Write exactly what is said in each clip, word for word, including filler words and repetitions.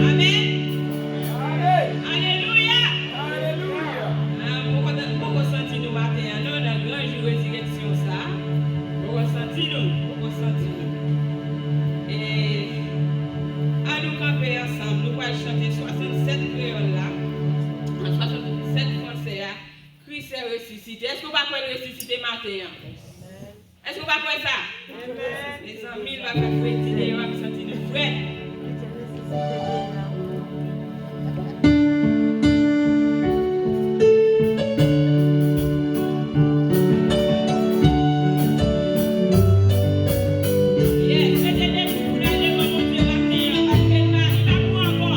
Amèn. Alelouya. Alelouya. Ah, m poko, m poko santi nou maten an, non, nan gran jou rezirèksyon sa a. M poko santi nou, m poko santi nou. E, ann nou kanpe ansanm, nou pral chante swasannsèt kreyòl la, an swasannsèt fransè a, Kris est ressuscité. Èske w pa kwè l resisite maten an? Èske w pa kwè sa? Mezanmi, l pa fè fredi deyò a, m santi nou frèt. Yes, mete de pou nou leve devan Bondye maten an, pa t gen mari, pa pou ankò.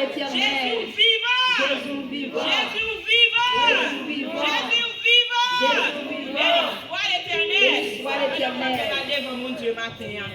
Jésus vivant! Jésus vivant! Jésus vivant! Jésus vivant! Béni soit l'Éternel! Béni soit l'Éternel! N al devan Bondye maten an.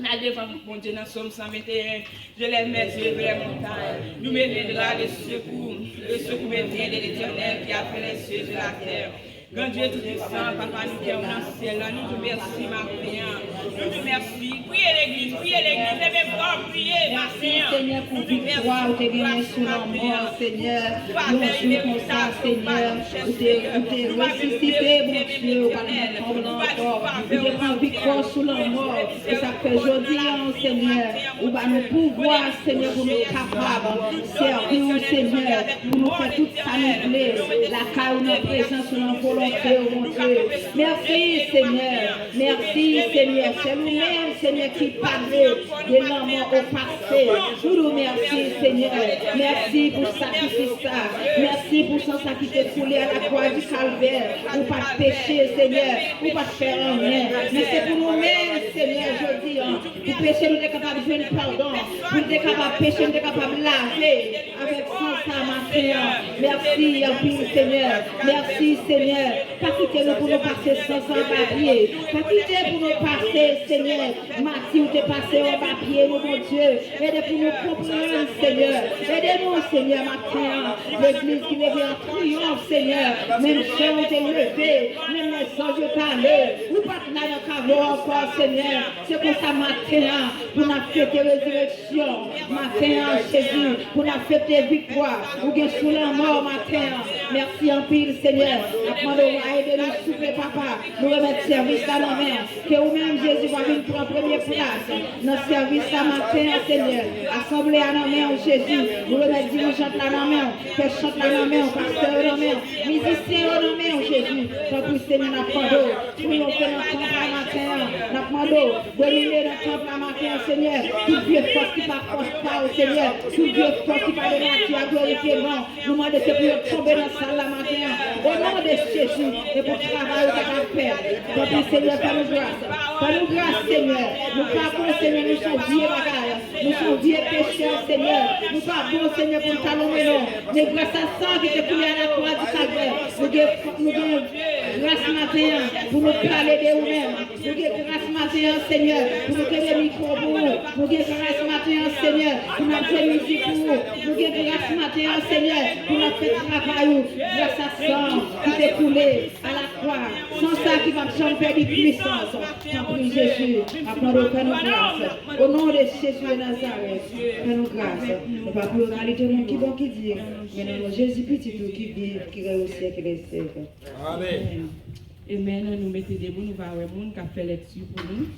N al devan Bondye nan Sòm san venteyen. Je lève mes yeux vers les montagnes. D'où me viendra le secours? Le secours me vient de l'Éternel qui a fait les cieux et la terre. Gran Dye Toupisan, Papa nou ki nan syèl la, nou di w mèsi maten an. Nou di w mèsi. Priye legliz, priye legliz, leve vwa w, priye maten an. Mèsi, Senyè, pou viktwa ou te genyen sou lanmò, Senyè. Yon jou konsa, Senyè, ou te, ou te resisite, Bondye, ou pa t nan tonm nan ankò. Ou te pran viktwa sou lanmò. Se sa k fè jodi a, Senyè, ou ba nou pouvwa, Senyè, pou nou kapab sèvi w, Senyè, pou nou fè tout sa nou vle lakay ou, nan prezans ou, nan volonte w, Bondye. Mèsi, Senyè. Mèsi, Senyè. Sèl ou menm, Senyè, ki pa vle de lanmò o pase. Nou di w mèsi, Senyè. Mèsi pou sakrifis sa. Mèsi pou san sa ki te koule a la kwa di Kalvè. Ou pa t peche, Senyè. Ou pa t fè anyen. Men se pou nou menm, Senyè, jodi a. Pou peche nou te kapab jwenn padon. Pou nou te kapab peche, nou te kapab lave avèk san sa maten an. Mèsi anpil, Senyè. Mèsi, Senyè. Pa kite nou pou nou pase san sa anba pye. Pa kite pou nou pase, Senyè, mati ou te pase anba pye nou, Bondye. Ede pou nou konprann, Senyè. Ede nou, Senyè, maten an. Legliz ki leve an triyonf, Senyè. Menm jan ou te leve, menm lè zanj yo t ale, ou pa t la nan kavo ankò, Senyè. Se konsa maten an, pou n ap fete rezirèksyon maten an, Jezi, pou n ap fete viktwa ou gen sou lanmò maten an. Mèsi anpil, Senyè. N ap mande w ede nou, souple, Papa. Nou remèt sèvis la nan men w. Ke ou menm, Jezi, va vin pran premye plas nan sèvis la maten an, Senyè. Asanble a nan men w, Jezi. Nou remèt dirijant la nan men w. Fè chant la nan men w, pastè yo nan men w, mizisyen yo nan men w, Jezi. Tanpri, Senyè, n ap mande w pou yo ke nan tanp la maten an. N ap mande w domine nan tanp la maten an, Senyè. Tout vye fòs ki pa fòs pa w, Senyè. Tout vye fòs ki pa de nati a glorifye non w. Nou mande se pou yo tonbe nan sal la maten an. O non de Jezi, e pou travay ou ta ka fè. Tanpri, Senyè, fè nou gras. Fè nou gras, Senyè. Nou pa bon, Senyè, nou se yon vye bagay. Nou se yon vye pechè, Senyè. Nou pa bon, Senyè, pou n ta lonmen non w. Men gras a san ki te koule a la kwa di Kalvè, nou gen, nou gen gras maten an pou nou pale de ou menm. Nou gen gras maten an, Senyè, pou nou kenbe mikwo pou ou. Nou gen gras maten an, Senyè, pou n ap jwe mizik pou ou. Nou gen gras maten an, Senyè, pou n ap fè travay ou. Gras a san ki te koule a la kwa. San sa ki p ap janm pèdi pwisans. Tanpri, Jezi, n ap mande w fè nou gras. O non de Jezi de Nazarèt, fè nou gras. E pa pou yo kalite moun ki bon ki di, men nan non Jezi, Pitit ou ki viv, ki rèy o syèk dè syèk. Amèn. Amèn. Nou mete debou, nou va wè moun k ap fè lèkti pou nou.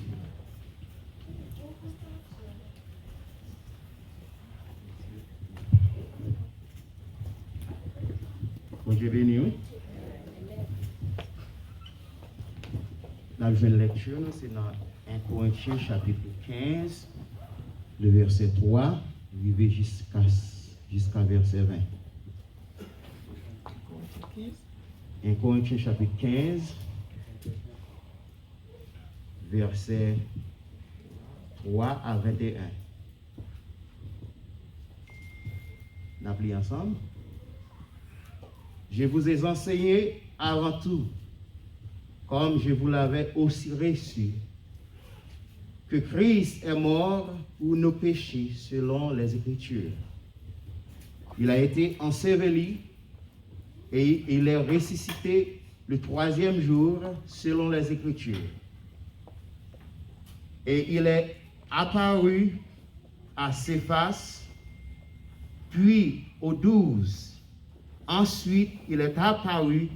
Bondye beni w. N ap jwenn lèkti nou, se nan en Korentyen chapit kenz, le vèsè twa, rive jiska, jiska vèsè ven. En Korentyen chapit kenz, vèsè twa a venteyen. N ap li ansanm. Je vous ai enseigné avant tout, comme je vous l'avais aussi reçu, que Christ est mort pour nos péchés selon les Écritures. Il a été enseveli et il est ressuscité le troisième jour selon les Écritures. Et il est apparu à Céphas, puis aux douze. Ensuite, il est apparu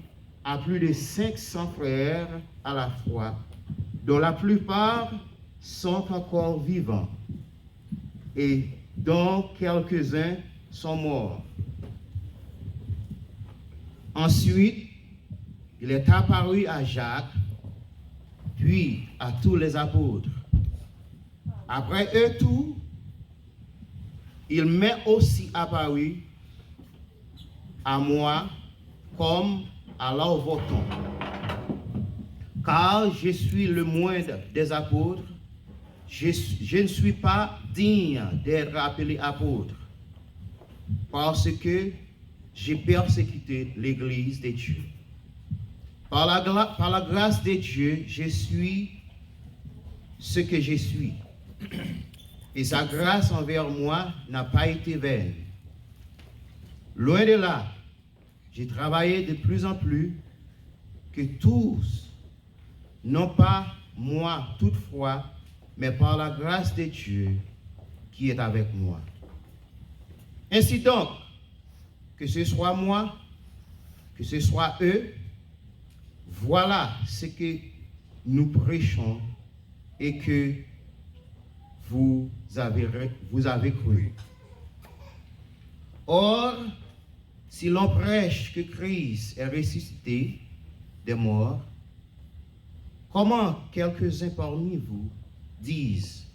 à plus de cinq cents frères à la fois, dont la plupart sont encore vivants et dont quelques-uns sont morts. Ensuite, il est apparu à Jacques, puis à tous les apôtres. Après eux tous, il m'est aussi apparu à moi comme à l'aurefoton. Car je suis le moindre des apôtres, je, je ne suis pas digne d'être appelé apôtre. Parce que j'ai persécuté l'Église de Dieu. Par la, gla- par la grâce de Dieu, je suis ce que je suis. Et sa grâce envers moi n'a pas été vaine. Loin de là, j'ai travaillé de plus en plus que tous, non pas moi toutefois, mais par la grâce de Dieu qui est avec moi. Ainsi donc, que ce soit moi, que ce soit eux, voilà ce que nous prêchons et que vous avez, vous avez cru. Or, si l'on prêche que Christ est ressuscité des morts, comment quelques-uns parmi vous disent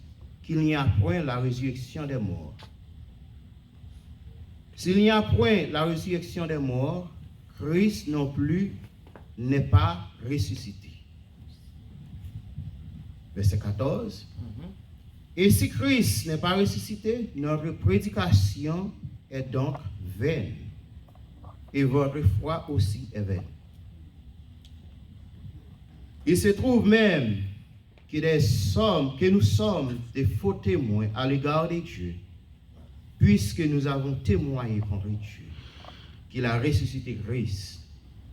qu'il n'y a point la résurrection des morts ? S'il n'y a point la résurrection des morts, Christ non plus n'est pas ressuscité. Verset quatorze. Et si Christ n'est pas ressuscité, notre prédication est donc vaine, et votre foi aussi est vaine. Il se trouve même que des sommes, que nous sommes des faux témoins à l'égard de Dieu, puisque nous avons témoigné contre Dieu qu'il a ressuscité Christ,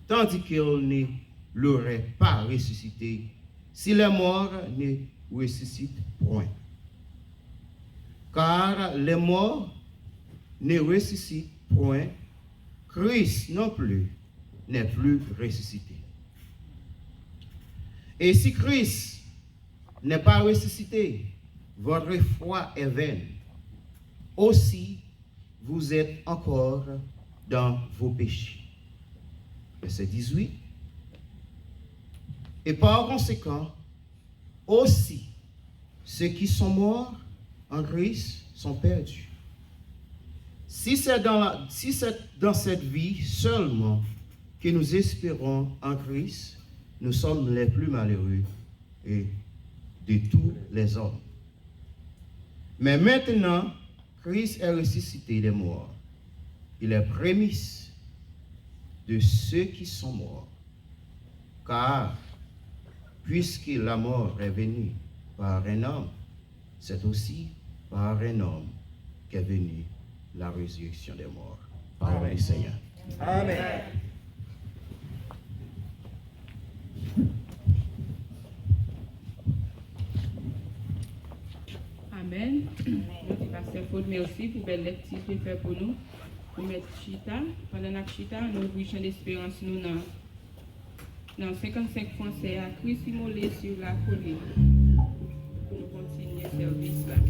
tandis qu'il ne l'aurait pas ressuscité si les morts ne ressuscitent point. Car les morts ne ressuscitent point, Christ non plus n'est plus ressuscité. Et si Christ n'est pas ressuscité, votre foi est vaine. Aussi, vous êtes encore dans vos péchés. Verset dix-huit. Et par conséquent, aussi, ceux qui sont morts en Christ sont perdus. Si c'est dans la- si c'est dans cette vie seulement que nous espérons en Christ, nous sommes les plus malheureux et de tous les hommes. Mais maintenant, Christ est ressuscité des morts. Il est prémisse de ceux qui sont morts. Car, puisque la mort est venue par un homme, c'est aussi par un homme qu'est venue la résurrection des morts. Parole du Seigneur. Amen. Amèn. Nou di Pastè Fod mèsi pou bèl lèkti li te fè pou nou. Nou mèt chita. Pandan n ap chita, nou ouvri chan desperans nou nan nan senkannsenk fwansè a, Christ immolé sur la colline. Pou nou kontinye sèvis la.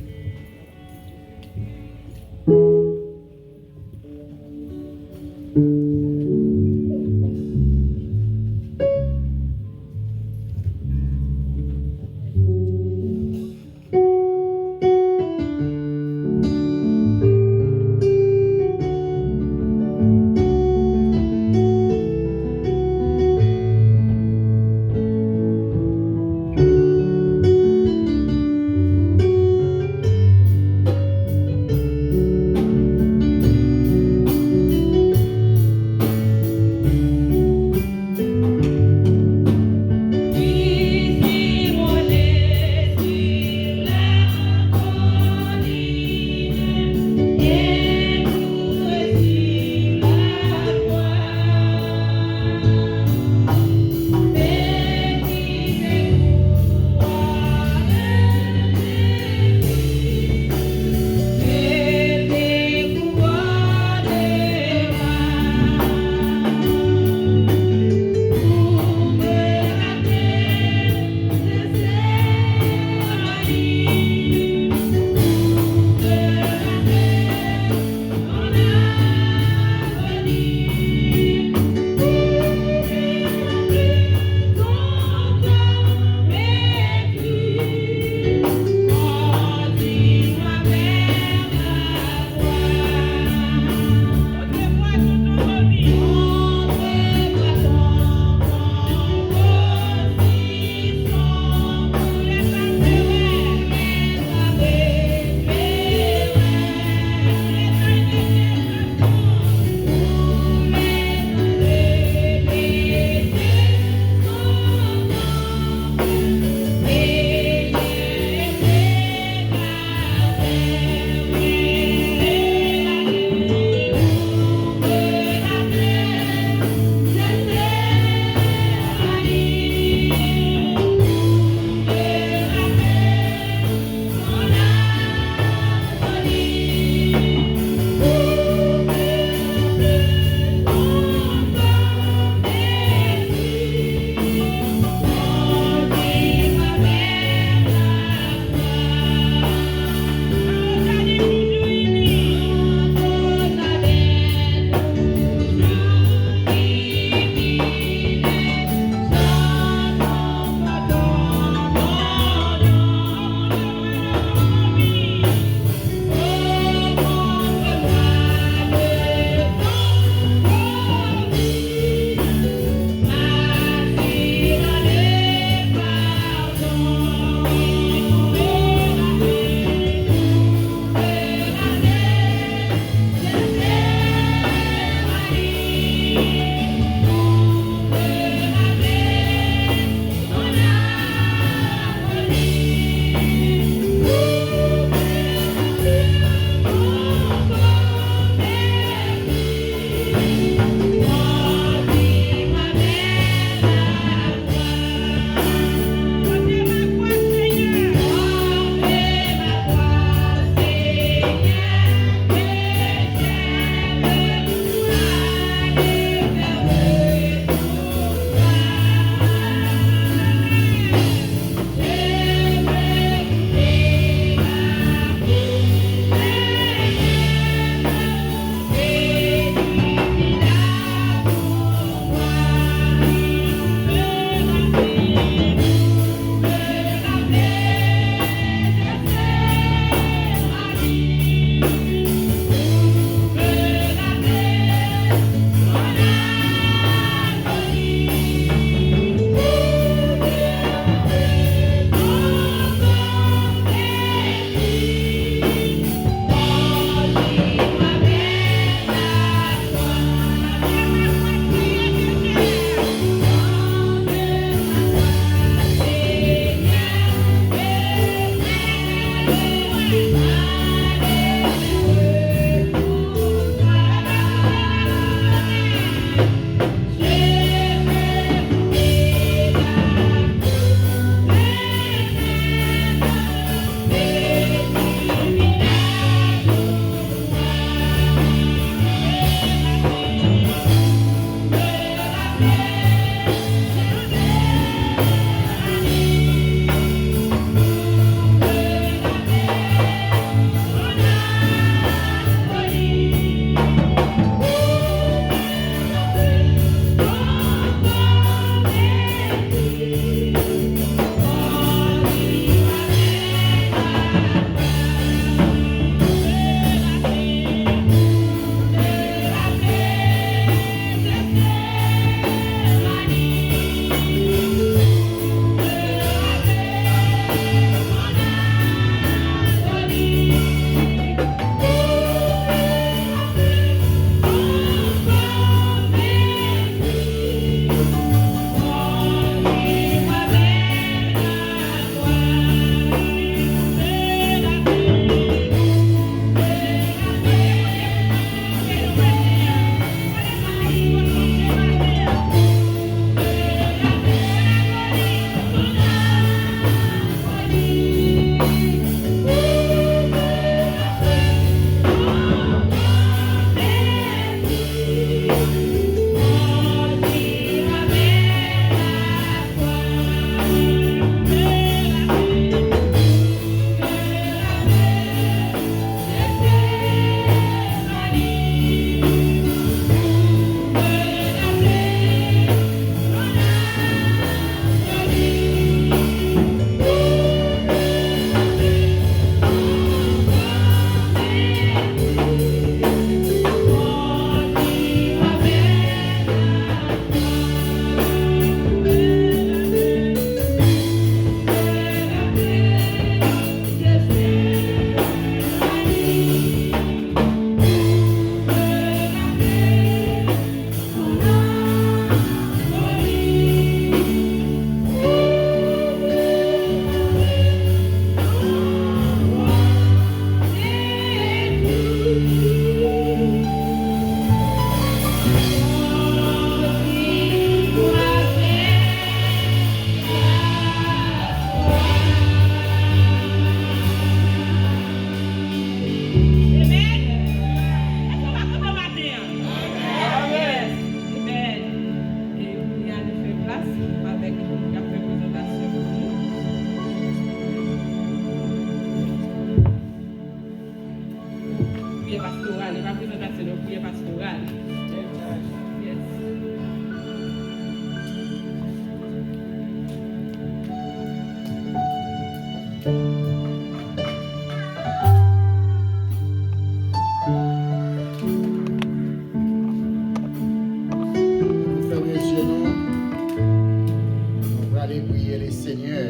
Nou fèmen zye nou, nou prale priye Lesenyè.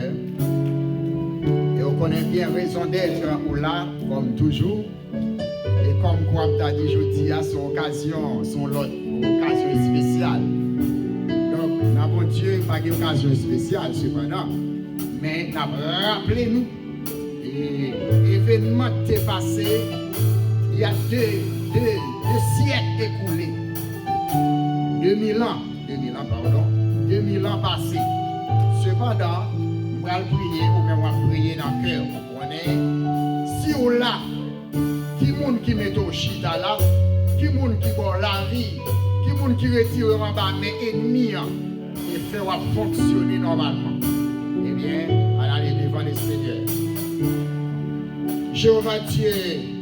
E w konnen byen rezon dèt ou la, kòm toujou. E kòm kwa m ta di jodi a, se yon okazyon, se yon lòt okazyon espesyal. Donk, nan Bondye, pa gen okazyon espesyal, sepandan. Men, n ap raple nou, e, evènman ki te pase, il y a deux, deux, deux siècles écoulés. De mil an, de mil an, padon, de mil an pase. Sepandan, m pral priye, ou menm w ap priye nan kè w. Konnen, si w la, ki moun ki mete w chita la? Ki moun ki ba w lavi? Ki moun ki retire w anba men ènmi an e fè w ap fonksyone nòmalman? Ebyen, ann ale devan Lesenyè. Jewova Dye,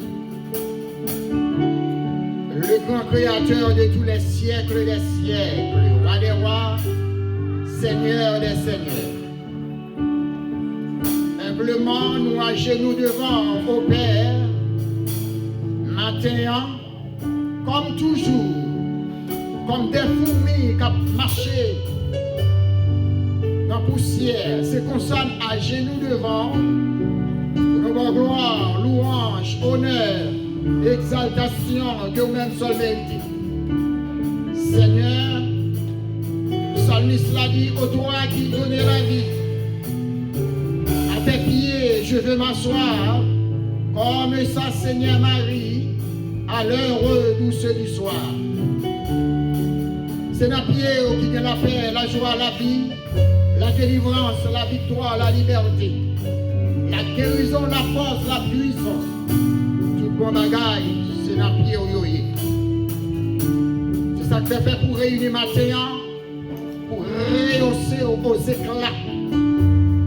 le grand créateur de tous les siècles des siècles, roi des rois, seigneur des seigneurs. Enpleman, nou ajenou devan w, o Pè, maten an, kòm toujou, kòm de foumi k ap mache nan pousyè, se konsa n ajenou devan w, pou nou ba w glwa, louwanj, onè, egzaltasyon ke w menm sèl merite. Seigneur, psalmiste la dit, ô toi qui donnes la vie, à tes pieds je veux m'asseoir, comme ça, Seigneur, Marie, à l'heure douce du soir. Se nan pye w ki gen lapè, lajwa, lavi, la délivrance, la victoire, la liberté, la guérison, la force, la puissance. Tout bon bagay, se nan pye w yo ye. Se sa k fè pèp ou reyini maten an pou reyose w o zekla,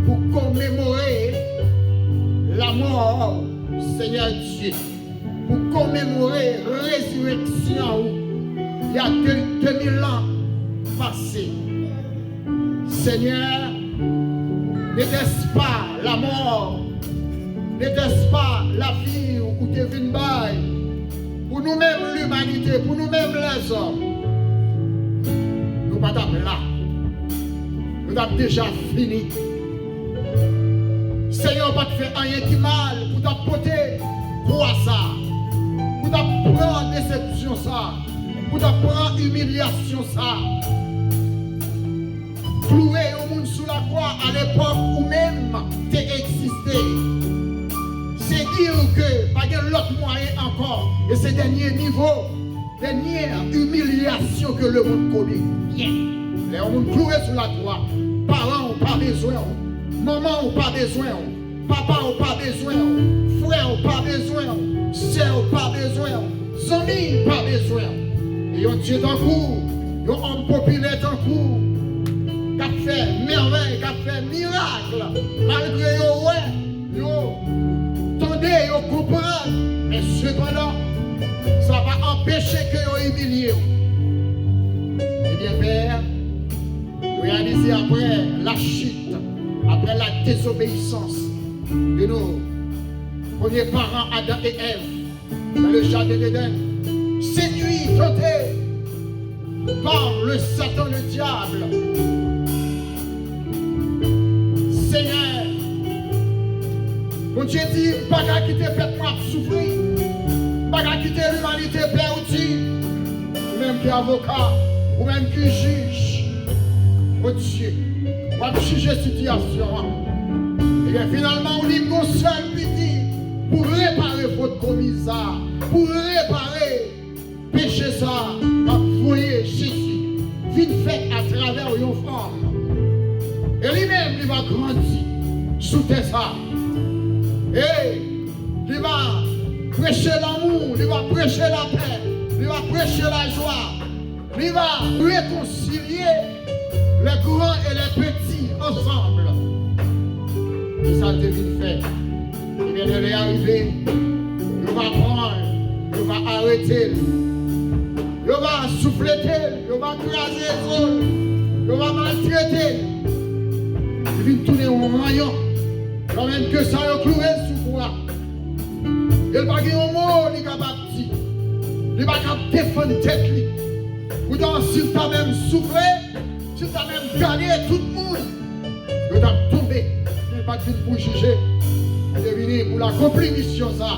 pou komemore lamò Senyè Dye, pou komemore rezireksyon w, il y a deux, deux mille ans passés. Seigneur, n'était-ce pas la mort, n'était-ce pas la vie ou te vin bay pou nou menm limanite, pou nou menm lèzòm, nou pa t ap la. Nou t ap deja fini. Senyè, w pa t fè anyen ki mal pou w t ap pote kwa sa, pou w t ap pran desepsyon sa, pou w t ap pran imilyasyon sa. Klouwe yon moun sou lakwa alepòk ou menm te egziste. Se di ke pa gen lòt mwayen ankò, e se dènye nivo, dènyè imilyasyon ke lemonn kone. Byen. Lè yon moun klouwe sou lakwa, paran w pa bezwen w, manman w pa bezwen w, papa w pa bezwen w, frè w pa bezwen w, sè w pa bezwen w, zanmi pa bezwen w. E yon Dye tankou w, yon òm popilè tankou w, k ap fè mèvèy, k ap fè mirak, malgre yo wè, yo tande, yo konprann, men sepandan, sa pa anpeche ke yo imilye w. Ebyen, Pè, nou reyalize apre la chit, apre la désobéissance de nos premiers parents, Adam et Ève, dans le jardin d'Éden, séduits, tentés par le Satan, le diable. Senyè, Bondye di, m pa ka kite pèp mwen ap soufri. M pa ka kite limanite pèdi. Ou menm ki avoka, ou menm ki jij, Bondye, w ap jije sitiyasyon an. Ebyen, finalman, ou di m gon sèl pitit pou repare fot komi sa, pou repare peche sa, m ap voye Jezi vin fèt atravè yon fanm. E li menm, li va grandi sou tè sa. E li va preche lanmou, li va preche lapè, li va preche lajwa, li va rekonsilye les grands et les petits ensemble. Se sa l te vin fè. Ebyen, lè lè a rive, yo va pran l, yo va arete l, yo va souflete l, yo va kraze zo l, yo va maltrete l. Li vin tounen yon ranyon. Sa menm ke sa yo kloure l sou kwa. E l pa gen yon mo li kapab di. Li pa kab defann tèt li. Poutan, si l ta menm soufle, si l ta menm gade tout moun, yo t ap tonbe. Men l pa t vin pou jije. Li te vini pou l akonpli misyon sa.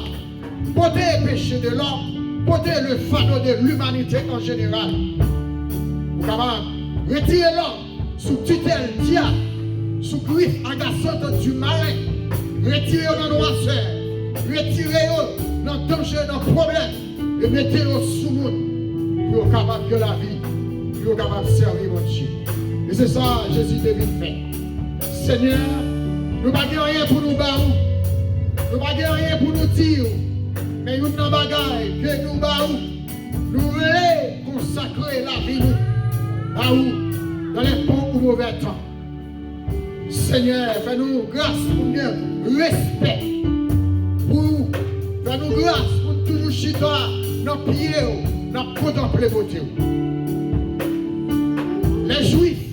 Pote péché de l'homme, pote le fardeau de l'humanité en général. Pou kapab retire lòm sou titèl dyab, sou grif agasant du malin. Retire yo nan nwasè, retire yo nan danje, nan pwoblèm, e mete yo sou moun pou yo kapab gen lavi, pou yo kapab sèvi Bondye. E se sa Jezi te vin fè. Senyè, nou pa gen anyen pou nou ba ou. Nou pa gen anyen pou nou di ou. Men youn nan bagay ke nou ba ou, nou vle konsakre lavi nou ba ou dans les bons ou mauvais temps. Senyè, fè nou gras pou n gen respè pou ou. Fè nou gras pou n toujou chita nan pye w, n ap kontanple bote w. Lè Jwif,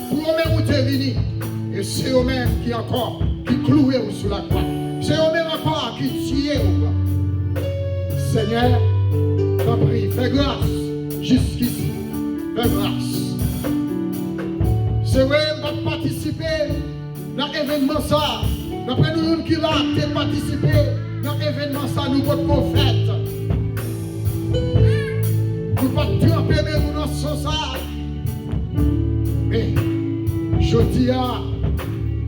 pou yo menm ou te vini, e se yo menm ki ankò, ki kloure w sou lakwa. Se yo menm ankò ki tiye w. Senyè, tanpri, fè gras jiskisi. Fè gras. Se vre, m pa t patisipe nan evènman sa a. Dapre nou youn ki la te patisipe nan evènman sa, nou potko fèt. Nou pa t tranpe men nou nan san sa a. Men, jodi a,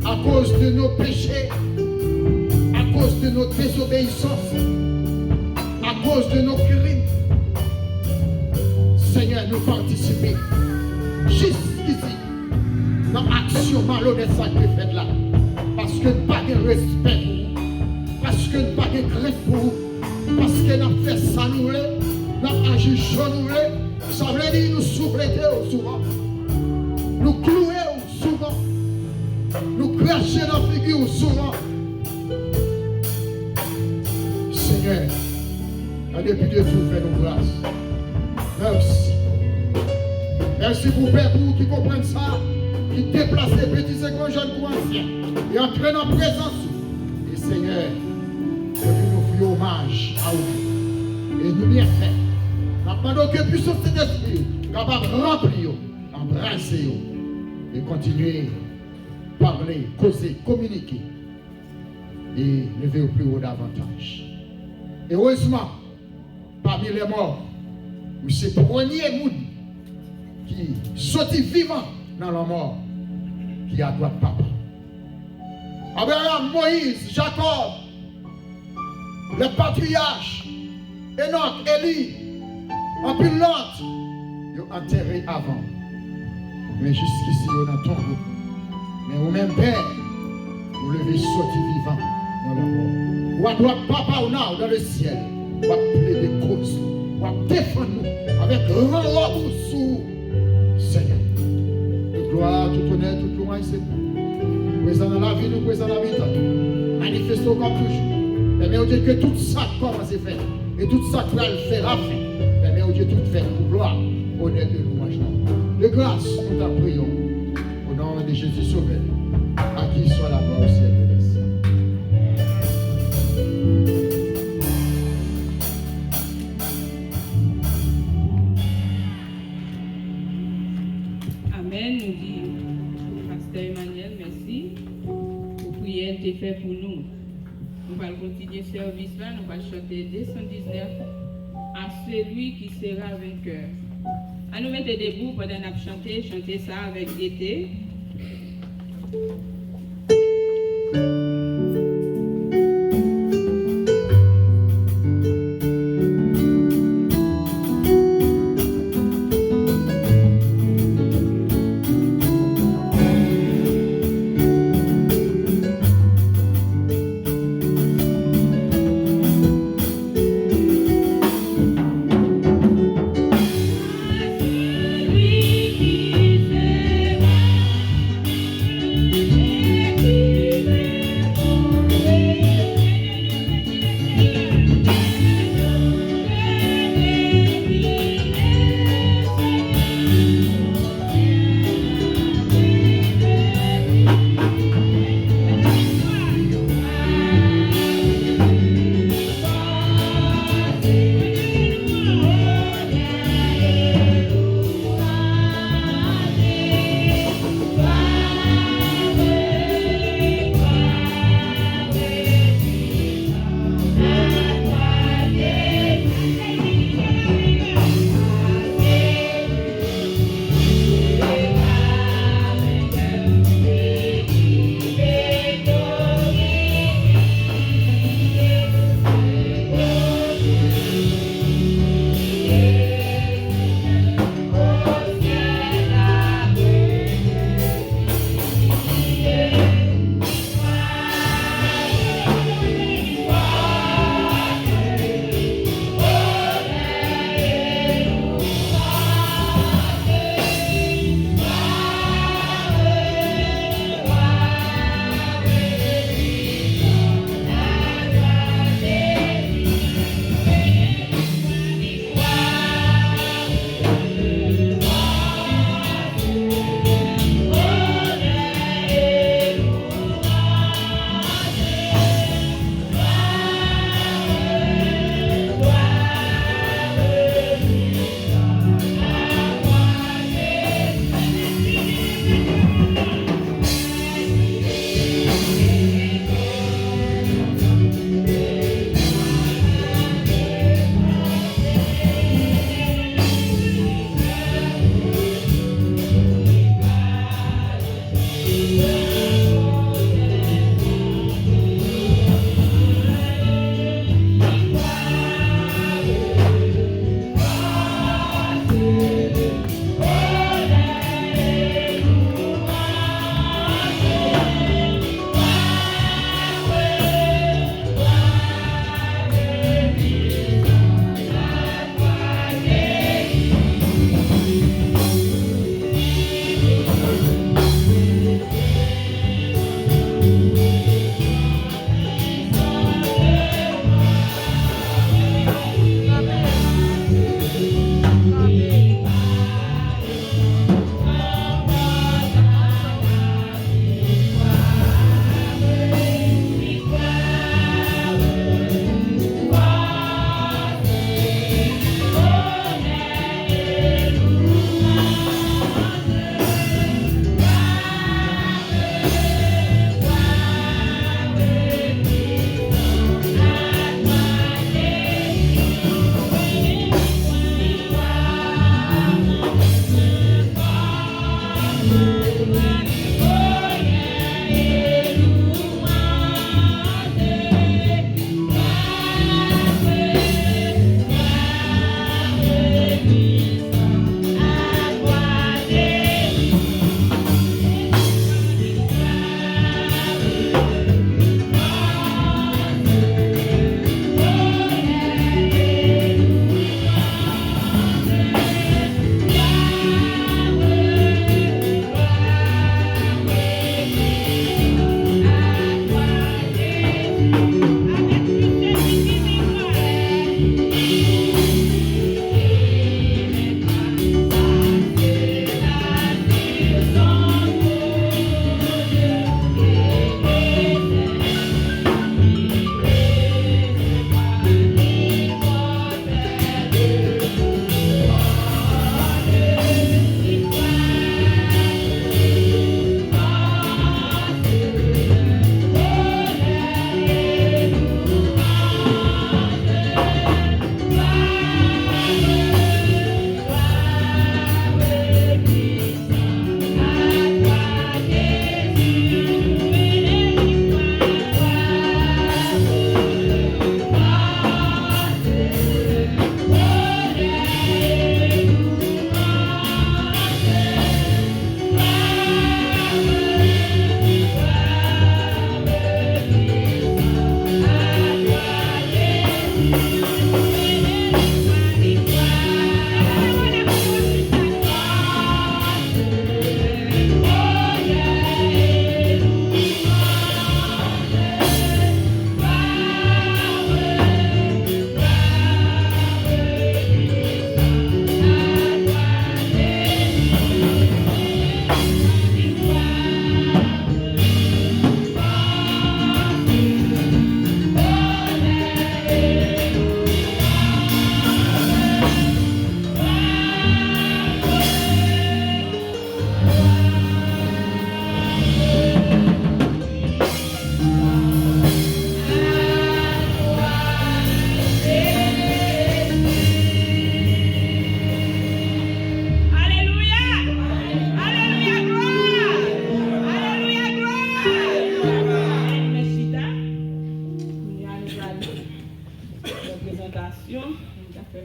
à cause de nos péchés, à cause de nos désobéissances, à cause de nos crimes, Senyè, nou patisipe jiskisi nan aksyon malonèt sa k te fèt la. Paske n pa gen respè pou ou. Paske n pa gen krent pou ou. Paske n ap fè sa nou vle, n ap aji jan nou vle. Sa vle di nou souflete w souvan. Nou kloure w souvan. Nou krache nan figi w souvan. Senyè, an depi de tou, fè nou gras. Mèsi. Mèsi pou pèp ou ki konprann sa, ki deplase, piti se gran, jèn kou ansyen, e antre nan prezans ou. E Senyè, epi nou ofri omaj a ou. E nou byen fè. N ap mande w ke pisans Sentespri kapab ranpli yo, anbrase yo, e kontinye pale, koze, kominike, e leve yo pi wo davantaj. Erezman, pami lè mò, ou se premye moun ki soti vivan nan lanmò, ki adwat Papa. Abraham, Moyiz, Jakòb, lè patriyach, Enòk, Eli, anpil lòt, yo antere avan. Men jiskisi yo nan tonbo. Men ou menm, Pè, ou leve soti vivan nan lanmò. Ou adwat Papa ou nan, dans le ciel. W ap plede koz. W ap defann nou avèk gran wòb ou sou ou, Senyè. Tout glwa, tout onè, tout louwanj se pou ou. Prezan nan lavi nou, prezan nan mitan nou. Manifeste w kòm toujou. Pèmèt, o Dye, ke tout sa k kòmanse fèt e tout sa k pral fè lafen, pèmèt, o Dye, tout fèt pou glwa, onè e louwanj nan. De gras, nou ta priye w. Au nom de Jésus Sauveur, à qui soit la gloire au siècle des siècles. Amèn. Nou di Pastè Emmanuel mèsi pou priyè l te fè pou nou. Nou pral kontinye sèvis la, nou pral chante de san diznèf, À celui qui sera vainqueur. Ann nou mete debou pandan n ap chante, chante sa avèk gete.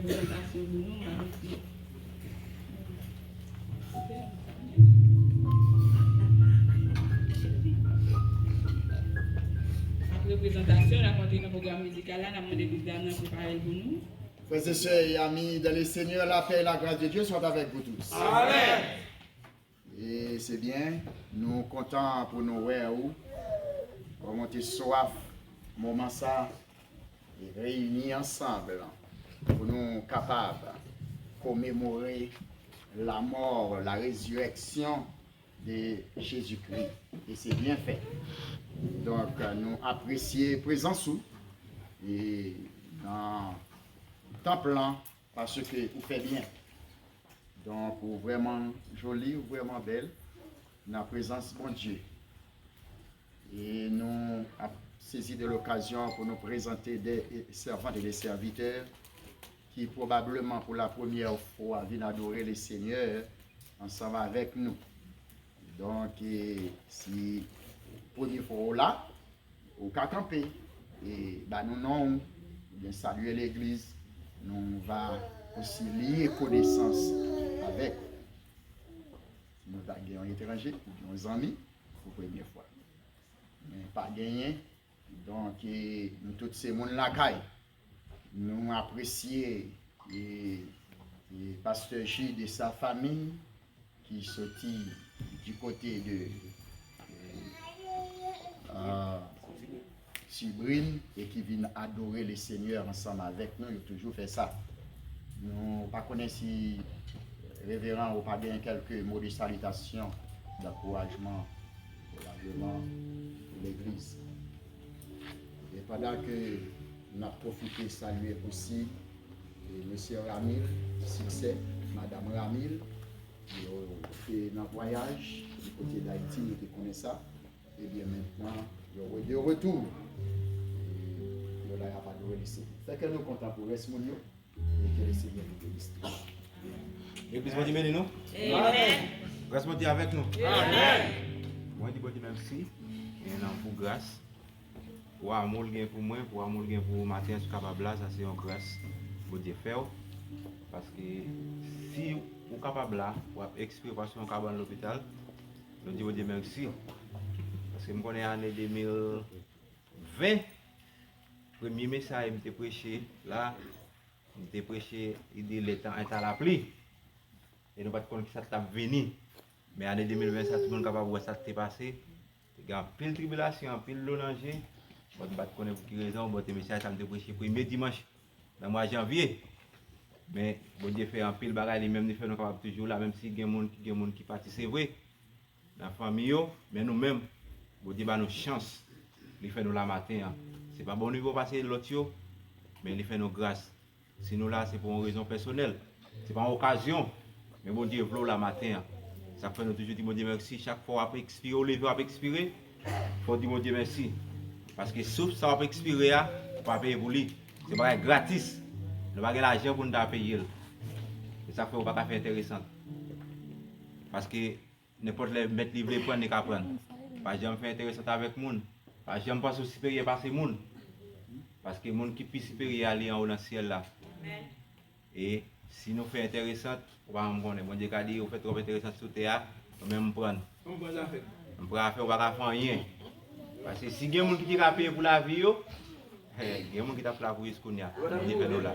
Prezantasyon pou nou, m ap mete. Apre prezantasyon, n ap antre nan pwogram mizikal la, n ap mande lis dam nan prepare l pou nou. Frères et sœurs et amis dans le Seigneur, la paix et la grâce de Dieu soient avec vous tous. Amen. E se byen, nou kontan pou nou wè ou. Kòman te swaf moman sa, e reyini ansanm pou nou kapab komemore la mort, la résurrection de Jésus-Christ. E se byen fèt. Donk, nou apresye prezans ou e nan tanp lan, paske ou fè byen. Donk, ou vrèman joli, ou vrèman bèl nan prezans Bondye. E nou ap sezi de lokazyon pou nou prezante de sèvant e de sèvitè ki pwobableman pou la premyè fwa vin adore le Senyè ansanm avèk nou. Donk, e, si premye fwa ou la, ou ka kanpe e ba nou non ou, oubyen salye legliz. Nou va osi lye konesans avèk ou. Si nou ta gen yon etranje, oubyen yon zanmi, pou premye fwa. Men pa genyen. Donk, e, nou tout se moun lakay. Nou apresye, e, e, Pastè Jude e sa fanmi ki soti di kote de, e, a, Sibrin e ki vin adore le Senyè ansanm avèk nou. Yo toujou fè sa. Nou pa konnen si reveran ou pa gen kèlke mo de salitasyon, dankourajman, pwobableman pou legliz. E pandan ke n ap pwofite salye osi, e, mesye Ramil, siksè, madanm Ramil, yo te nan vwayaj, di kote Dayiti, nou te konnen sa. Ebyen, mentnan, yo re-, de retou. E yo la, y ap adore le Senyè. Fè kè nou kontan pou rès moun yo. E ke le Senyè nou beni. Legliz Bondye beni nou. Amen. Gras Bondye avèk nou. Amen. Mwen di Bondye mèsi. E nan pou gras, pou amou l gen pou mwen, pou amou l gen pou ou maten an, si w kapab la, sa se yon gras Bondye fè w. Paske si ou kapab la, w ap ekspire, w ap sou yon kabann lopital, nou di Bondye mèsi. Paske m konnen ane de mil ven, premye mesaj m te preche la, m te preche ide le tan est à la pluie. E nou pa t konn kisa t ap vini. Men ane de mil ven sa, tout moun kapab wè sa k te pase. Te gen anpil tribilasyon, anpil dlo nan je. Bon, m pa t konnen pou ki rezon, bon, te mesaj sa m te preche premye dimanch nan mwa janvye. Men Bondye fè anpil bagay, li menm li fè nou kapab toujou la, menm si gen moun ki, gen moun ki pati, se vre, nan fanmi yo, men nou menm, Bondye ba nou chans, li fè nou la maten an. Se pa bon nivo pase lòt yo, men li fè nou gras. Si nou la, se pou yon rezon pèsonèl. Se pa yon okazyon. Men Bondye vle w la maten an. Sa k fè nou toujou di Bondye mèsi. Chak fwa w ap ekspire, w leve, w ap ekspire, fò w di Bondye mèsi. Paske souf sa w ap ekspire a, ou pa peye pou li. Se bagay gratis. Nou pa gen lajan pou n ta peye l. Se sa k fè ou pa ka fè enteresant. Paske nenpòt lè mèt li vle pran, li ka pran. Pa janm fè enteresant avèk moun. Pa janm panse w siperyè pase moun. Paske moun ki pi siperyè a, li anwo nan syèl la. E si nou fè enteresant, ou pa janm konnen. Bondye ka di, ou fè twòp enteresant sou tè a, mwen menm m pran. M pran zafè. M pran afè, ou pa ka fè anyen. Paske si gen moun ki te ka peye pou lavi yo, eh, gen moun ki t ap la pou jis kounye a. Bondye fè nou la.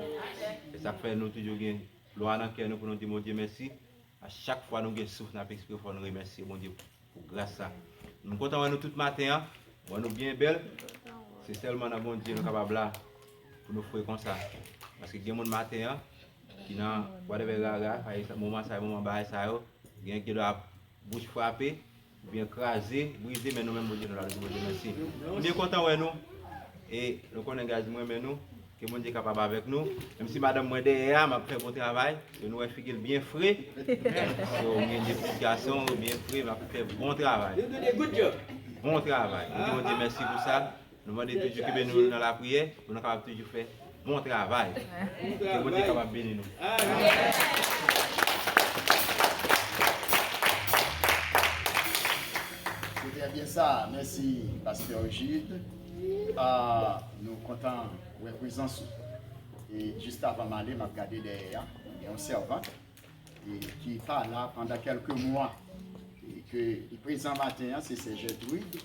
Se sa k fè nou toujou gen lwa nan kè nou pou nou di Bondye mèsi. A chak fwa nou gen souf, n ap ekspire, fò nou remèsye Bondye pou gras sa. M kontan wè nou tout maten an. Wè nou byen bèl. Se sèlman nan Bondye nou kapab la pou nou fre konsa. Paske gen moun maten an ki nan whatever rara, pa egzanp, moman sa yo, moman bagay sa yo, gen ki dwe ap bouch frape, oubyen kraze, brize, men nou menm Bondye nou la, nou di Bondye mèsi. M byen kontan wè nou. E nou konnen, guys, m renmen nou. Ke Bondye kapab avèk nou. Menm si madanm mwen dèyè a, m ap fè bon travay. E nou wè figi l byen fre. So, m gen de pitit gason, byen fre, m ap fè bon travay. You do the good job. Bon travay. Nou di Bondye mèsi pou sa. Nou mande toujou kenbe nou nan lapriyè, pou nou kapab toujou fè bon travay. Ke Bondye kapab beni nou. Amen. Se trè byen sa. Mèsi, Pastè Jude. Ah, nou kontan wè prezans ou. E jis avan m ale, m ap gade dèyè a, gen yon sèvant e ki pa la pandan kèlke mwa e ke li prezan maten an, se sè Gertrude.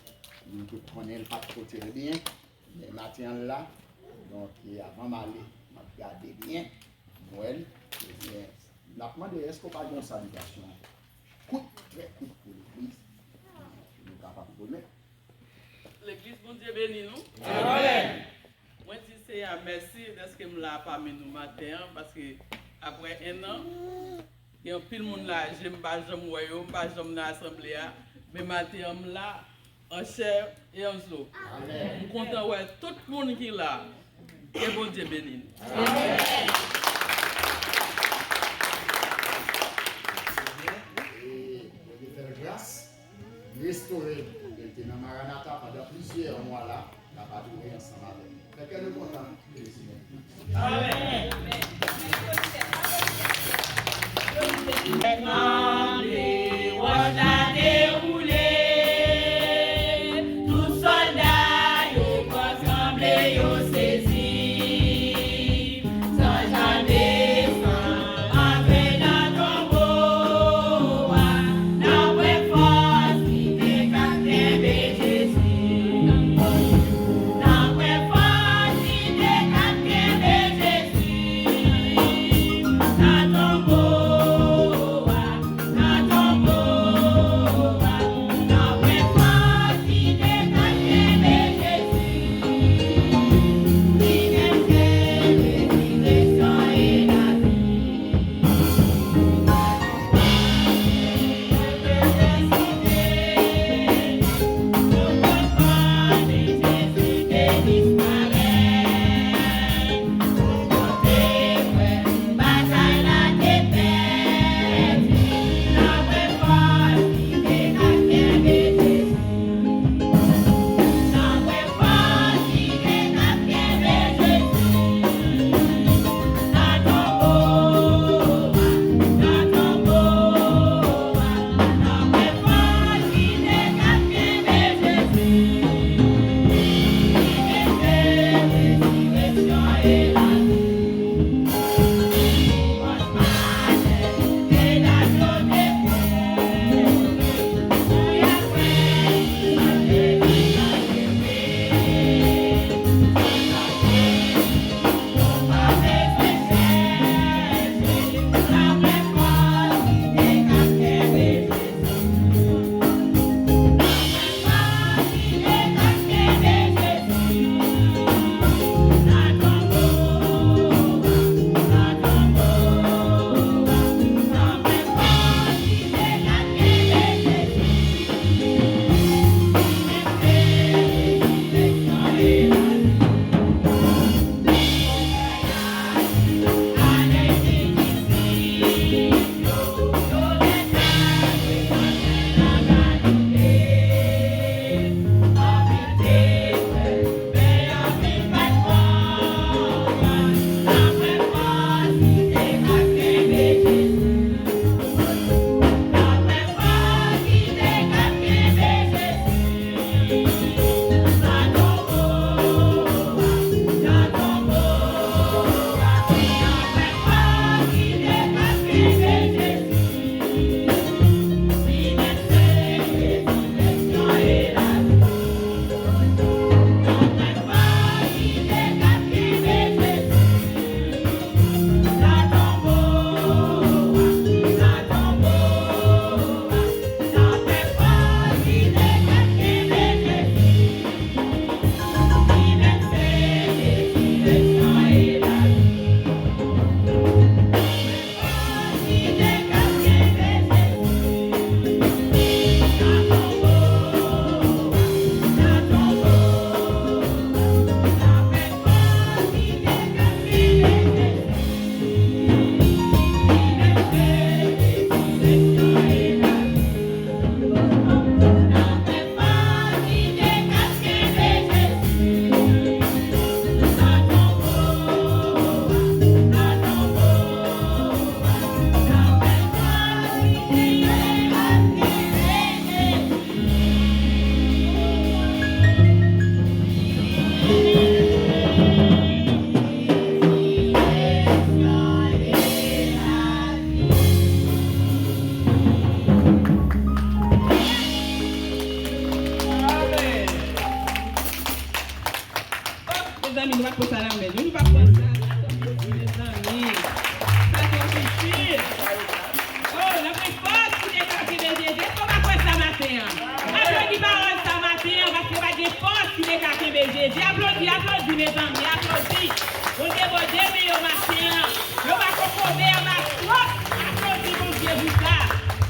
Nou tout konnen l pa t twò trè byen, men maten an l la. Donk, e avan m ale, m ap gade byen, m wè l. Ebyen, l ap mande, èske w pa gen yon salitasyon kout, trè kout pou legliz, ke nou kapab remèt? Legliz, Bondye beni nou. Amèn. Mwen di Seyè a mèsi dèske m la pami nou maten an, paske apre en an, gen anpil moun la, je m pa janm wè yo, m pa janm nan asanble a, men maten an m la, an chè e an zo. Amèn. M kontan wè tout moun ki la. Ke Bondye beni nou. Amèn. E Bondye fè l gras, li restore l. Li te nan Maranata pandan plizyè mwa la, l ap adore ansanm avèk nou. Fè kè nou kontan, ke Senyè. Amèn. Sanble, wòch la te woule, tout sòlda yo pran sanble, yo sezi. Zanj la desann antre nan tonbo a, nan pwen fòs ki te ka kenbe Jezi. Nan pwen fòs ki te ka kenbe Jezi nan tonbo a. Mezanmi, nou pa pran sa nan men nou, nou pa pran sa nan men nou, mezanmi. Sa twò difisil. Oh, n ap gen fòs pou nou ka kenbe Jezi. Èske w pa kwè sa maten an? Aplodi pawòl sa maten an, paske pa gen fòs ki te ka kenbe Jezi. Aplodi, aplodi, mezanmi, aplodi. Bondye, Bondye, men yo maten an. Yo pa kokobe anba twòp. Aplodi Bondye pou sa.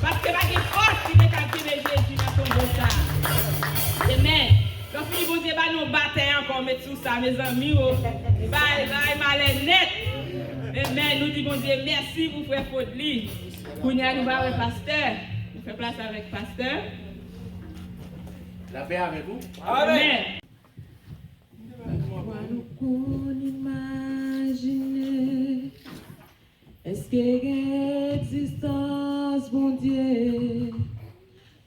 Paske pa gen fòs ki te ka kenbe Jezi nan tonbo sa. Amen. Lè fini, Bondye ba nou batèy ankò, met sou sa, mezanmi, o. Bay, bay, malè nèt. Amen. Nou di Bondye mèsi pou frè Fodly. Kounye a, nou va wè pastè. Nou fè plas avèk pastè. Lapè avèk ou. Amen. Pafwa nou konn imajine, èske gen egzistans Bondye?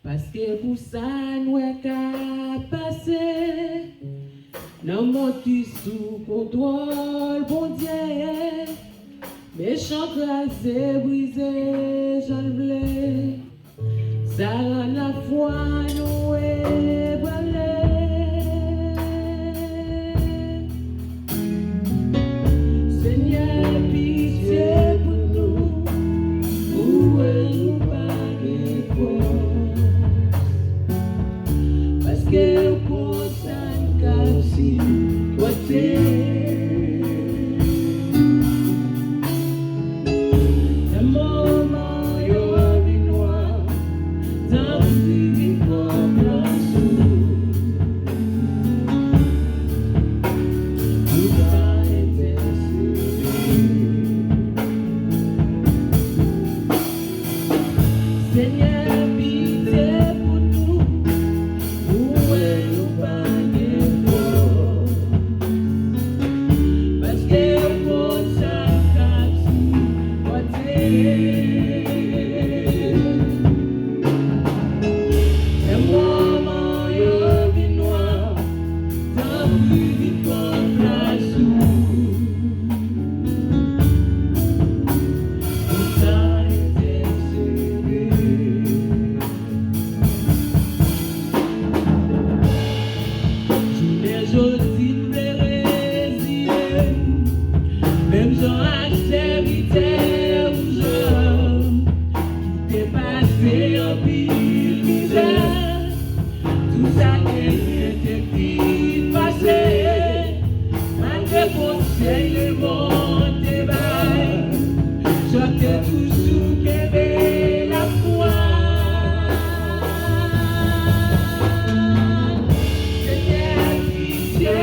Paske pou sa n wè k ap pase nan mond ki sou kontwòl Bondye, mechan kraze, brize jan l vle. Sa rann lafwa nou ebrale. Senyè, pitye pou nou, ou wè nou pa gen fòs. Paske w konn sa n k ap sipòte. Lè moman yo vin nwa, tanpri vin pran plas ou. Ou ka entèsede. Senyè, pitye pou nou, ou wè nou pa gen fòs. Paske w konn sa k ap sipòte. Lè moman yo vin nwa, tanpri vin pran plas ou. Ou ka entèsede. Jounen jodi m vle reziye m, menm jan ak sèvitè ou Jòb, ki te pase anpil mizè. Tout sa genyen te fin pase, malgre konsèy lemonn te bay, Jòb te toujou kenbe lafwa. Senyè, pitye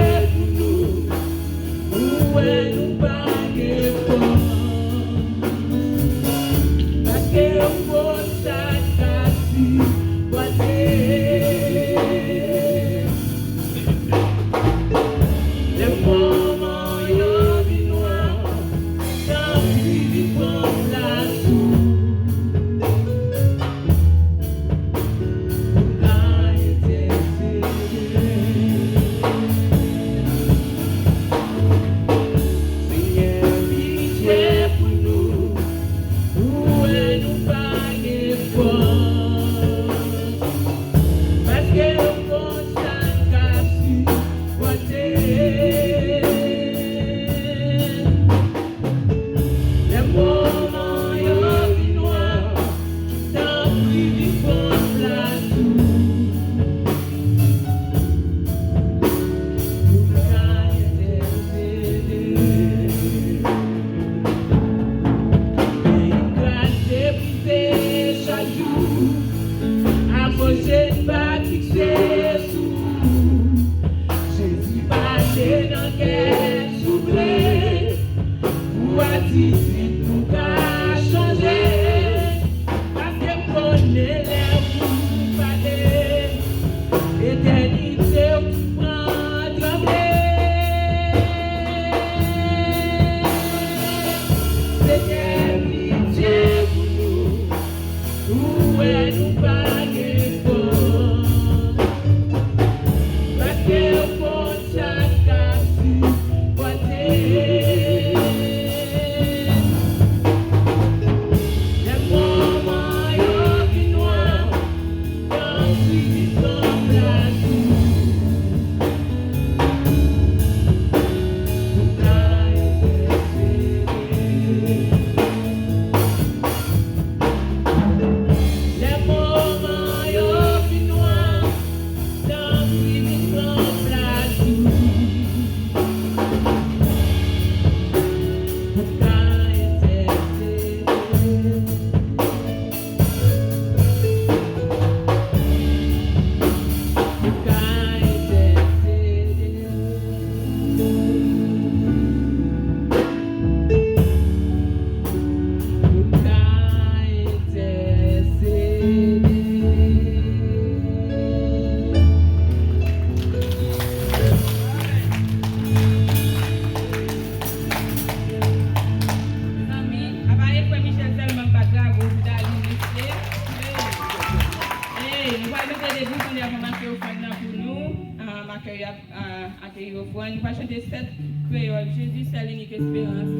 Ke y ap, a, akeyi ofrann, nou pral chante sèt kreyòl, Jezi sèl inik esperans.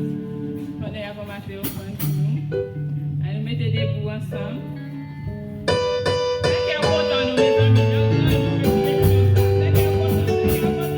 Pandan y ap ranmase ofrann pou nou, ann mete debou ansanm. Fè kè w kontan nou, mezanmi. Nan gran nou, mezanmi, sa. Fè kè w kontan, fè kè w kontan.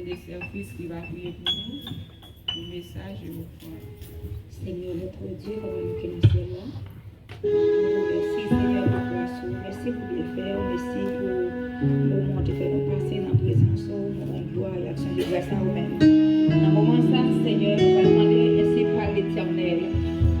de sèvis ki va priye pou nou, pou mesaj yo. Senyè, notre Dieu, papa nou ki nan syèl la, nou di w mèsi, Senyè, pou gras ou, mèsi pou byenfè w, mèsi pou moman w te fè nou pase nan prezans ou, moman glwa e aksyon de gras a ou menm. Nan moman sa, Senyè, nou pral mande, ensi pale Etènèl,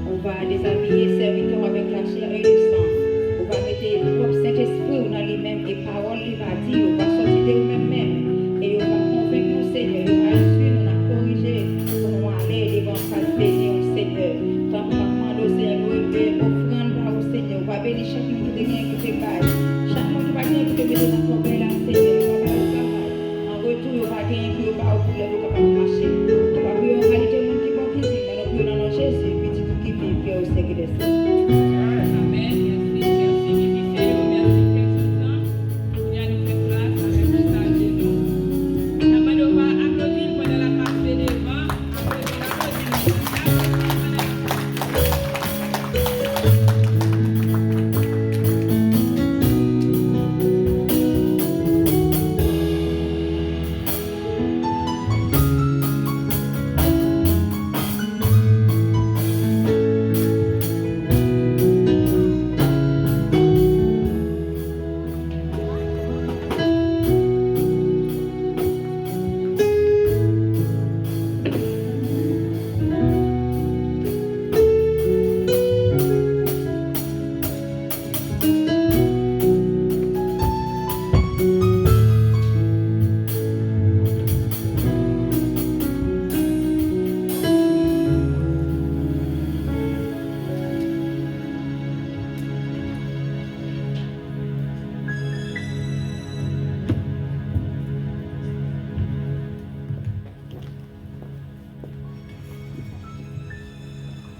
ou va dezabiye sèvitè w avèk lachè e le san. Ou va mete pwòp Sentespri w nan li menm e pawòl li va di yo va sòti de ou menm menm. E yo va konvenk nou, Senyè, yo va enstwi nou, n ap korije pou nou ale devan fas beni w, Senyè. Tanpri, m ap mande w, Senyè, nou leve ofrann ba ou, Senyè. Ou va beni chak moun ki te gen pou te bay. Chak moun ki pa gen pou te mete nan kòbèy la, Senyè, yo va ba yo travay. An retou, yo va genyen pou yo ba ou pou lè yo kapab mache. Nou pa priye yon kalite moun ki bon ki di, men nou priye nan non Jezi, Pitit ou ki viv, ki o syèk dè syèk. Amèn. Mèsi, mèsi, envite yo, mèsi, kèk sou tan. Kounye a, nou fè plas avèk mesaj de nou. N ap mande w pa aplodi l pandan l ap pase devan. Aplodi l, aplodi l.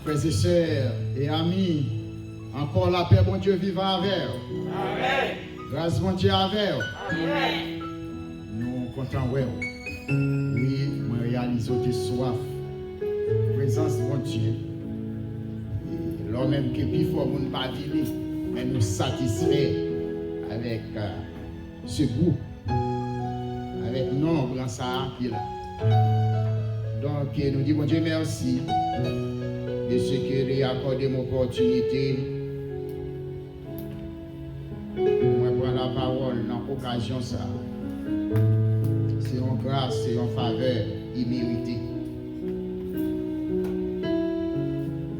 Frè e sè e ami, ankò lapè Bondye vivan avè w. Amèn. Gras Bondye avè w. Amèn. Nou kontan wè w. Wi, mwen reyalize w te swaf prezans Bondye. E lè w menm ke pifò moun pa vini, men nou satisfè avèk, euh, ce goût, avèk nonb sa a ki la. Donk, nou di Bondye mèsi de ce que li akòde m opòtinite pou mwen pran lapawòl nan okazyon sa a. Se yon gras, se yon favè imerite.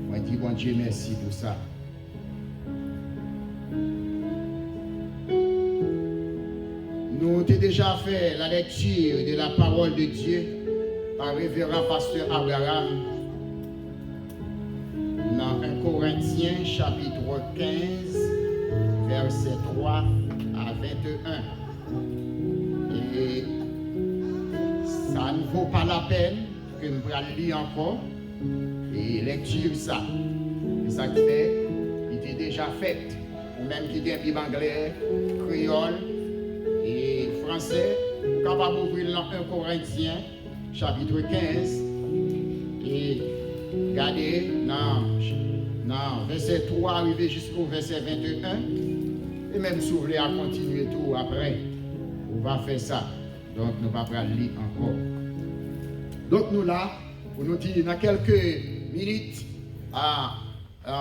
Mwen di Bondye mèsi pou sa. Nou te deja fè la lecture de la parole de Dieu pa Reveran Pastè Abraham nan en Korentyen chapit kenz, vèsè twa a venteyen. E sa n vo pa lapèn ke m pral li ankò, e lèkti sa. E sa k fè li te deja fèt. Ou menm ki gen Bib anglè, kreyòl, e fransè, ou kapab ouvri l nan en Korentyen, chapit kenz, e gade nan, nan vèsè twa rive jisko vèsè venteyen, e menm si w vle a kontinye tou apre, ou va fè sa. Donk, nou pa pral li ankò. Donk, nou la pou nou di nan kèlke minit, a, a,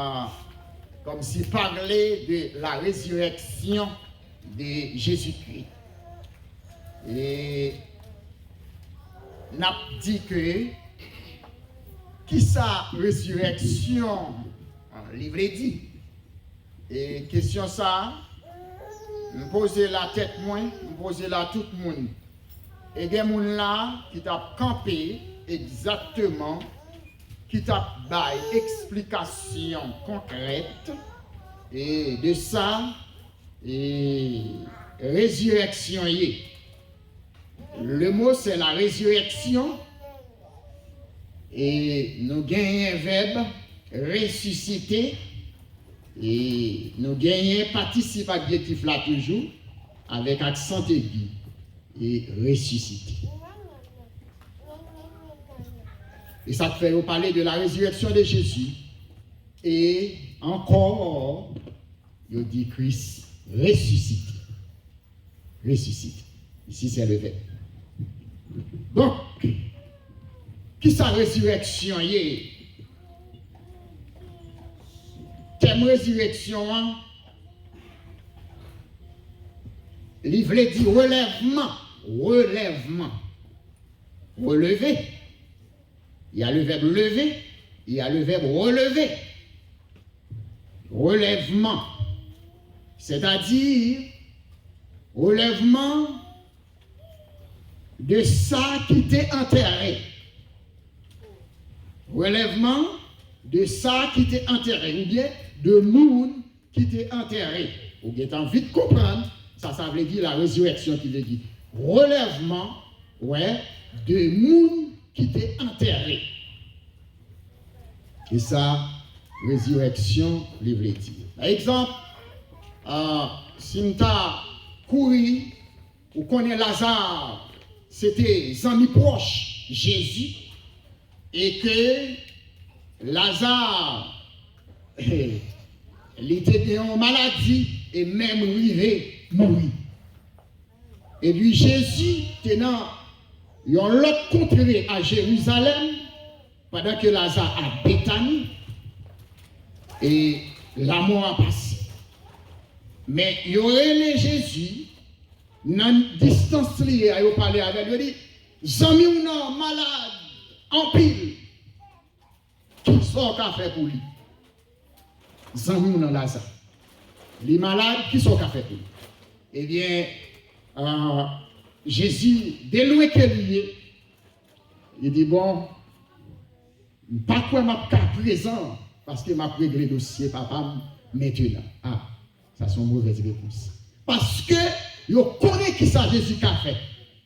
kòmsi pale de la résurrection de Jésus-Christ. E n ap di ke, kisa rezirèksyon, a, li vle di? E kesyon sa a, m poze l a tèt mwen, m poze l a tout moun. E gen moun la ki t ap kanpe egzakteman, ki t ap bay eksplikasyon konkrèt, e de sa, e rezirèksyon ye. Le mot, c'est la résurrection. E nou genyen vèb resisite. E nou genyen patisip adjektif la toujou, avèk aksan egi, e resisite. E sa k fè yo pale de la résurrection de Jésus. E ankò, yo di Kris resisite. Resisite. Ici, c'est le verbe. Donk, kisa rezirèksyon ye? Tèm rezirèksyon an, li vle di relèvman. Relèvman. Relever. Il y a le verbe lever, il y a le verbe relever. Relèvman. Sètadi, relèvman de sa ki te antère. Relèvman de sa ki te antère, oubyen de moun ki te antère. Ou gentan vit konprann sa sa vle di, la résurrection ki vle di relèvman, wè, de moun ki te antère. E sa, rezirèksyon, li vle di. Pa egzanp, ah, si m ta kouri, ou konnen Laza, se te zanmi pwòch Jezi, e ke Laza, li te gen yon maladi, e menm rive mouri. Epi Jezi te nan yon lòt kontre a Jerizalèm, pandan ke Laza a Betani, e lamò a pase. Men yo rele Jezi, nan distans li ye a, yo pale avè l, yo di, zanmi w nan malad anpil. Kisa w ka fè pou li? Zanmi w nan Laza, li malad, kisa w ka fè pou li? Ebyen, ah, Jezi, de lwen ke li ye, li di, bon, m pa kwè m ap ka prezan, paske m ap regle dosye papa m mentenan. Ah, sa se yon movèz repons. Paske yo konnen kisa Jezi ka fè.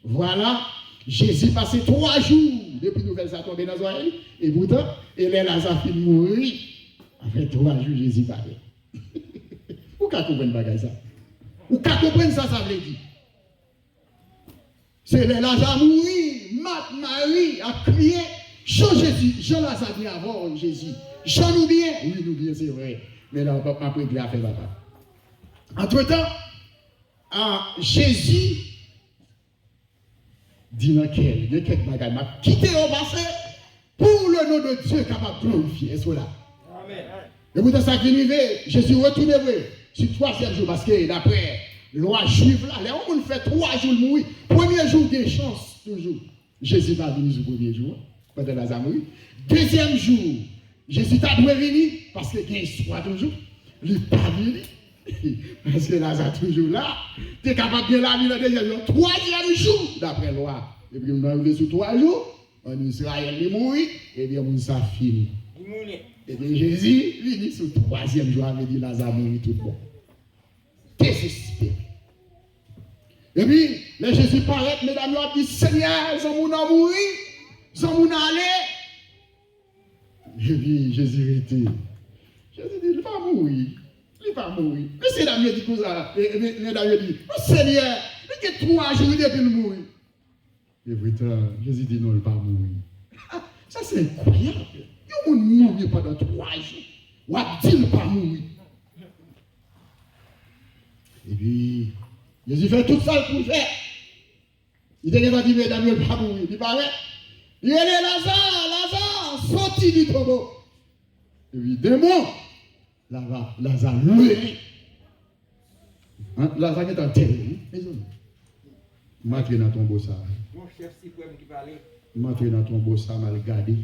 Vwala, Jezi pase twa jou depi nouvèl sa tonbe nan zòrèy li, e poutan, e lè Laza fin mouri, apre twa jou Jezi parèt. Ou ka konprann bagay sa? Ou ka konprann sa sa vle di? Se lè Laza mouri, Mat, Mari ap kriye, jan Jezi, jan Laza di avè w, Jezi, jan nou byen? Wi, nou byen, se vre. Men la, m ap regle afè papa. Antretan, ah, Jezi di nan kè l, gen kèk bagay, m ap kite yo pase, pou le non de Dye kapab glorifye. Èske w la? Amèn. E poutan sa k vin rive, Jezi retounen vre, sou twazyèm jou, paske daprè lwa jwif la, lè yon moun fè twa jou l mouri, premye jou w gen chans toujou. Jezi pa vini sou premye jou an, pandan Laza mouri. Dezyèm jou, Jezi ta dwe vini, paske gen espwa toujou. Li pa vini, paske Laza toujou la. Te kapab gen lavi nan dezyèm jou. Twazyèm jou, daprè lwa. Epi moun nan rive sou twa jou, ann Izrayèl li mouri, ebyen moun sa fini. Li mouri. Ebyen Jezi vini sou twazyèm jou, a vle di Laza mouri tout bon. Dezespere. Epi, lè Jezi parèt, medam yo ap di, Senyè, zanmi w nan mouri, zanmi w nan ale. Epi, Jezi rete. Jezi di, li pa mouri. Li pa mouri. Mesye dam yo di konsa, e, e, medam yo di, o Senyè, li gen twa jou depi l mouri. E poutan, Jezi di non, l pa mouri. Sa se enkwayab. Yon moun mouri pandan twa jou. W ap di l pa mouri. Epi, Jezi fè tout sa l pou l fè. Li te gentan di medam yo l pa mouri. Li parèt. Li rele Laza, Laza, soti di tonbo. Epi demon Laza, Laza rele. An, Laza gentan antere, wi, mezanmi. M antre nan tonbo sa a. Yon chèf siprèm ki pale. M antre nan tonbo sa a, m al gade.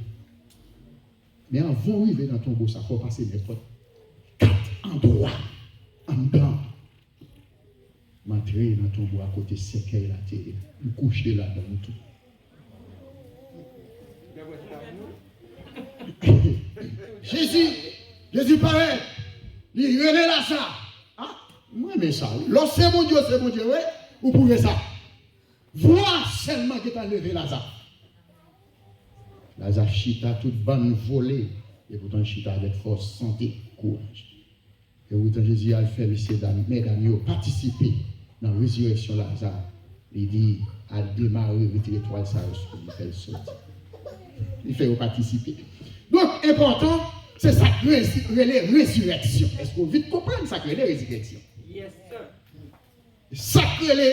Men anvan w rive nan tonbo sa a, fò w pase nenpòt kat andwa anndan. M antre nan tonbo a kote sèkèy la te ye. M kouche ladan l tou. Jezi, Jezi parèt, li rele Laza. A, m renmen sa, wi. Lè w se Bondye, w se Bondye, wi, ou pwouve sa. Vwa sèlman gentan leve Laza. Laza chita, tout bann vole, e poutan l chita avèk fòs, sante, kouraj. E poutan Jezi al fè mesye dam, medam yo patisipe nan rezirèksyon Laza. Li di, al demare, retire twal sa yo sou li, fè l soti. Li fè yo patisipe. Donk, enpòtan, se sa k rezi-, rele rezirèksyon. Èske w vit konprann sa k rele rezirèksyon? Yes, sir. Sa k rele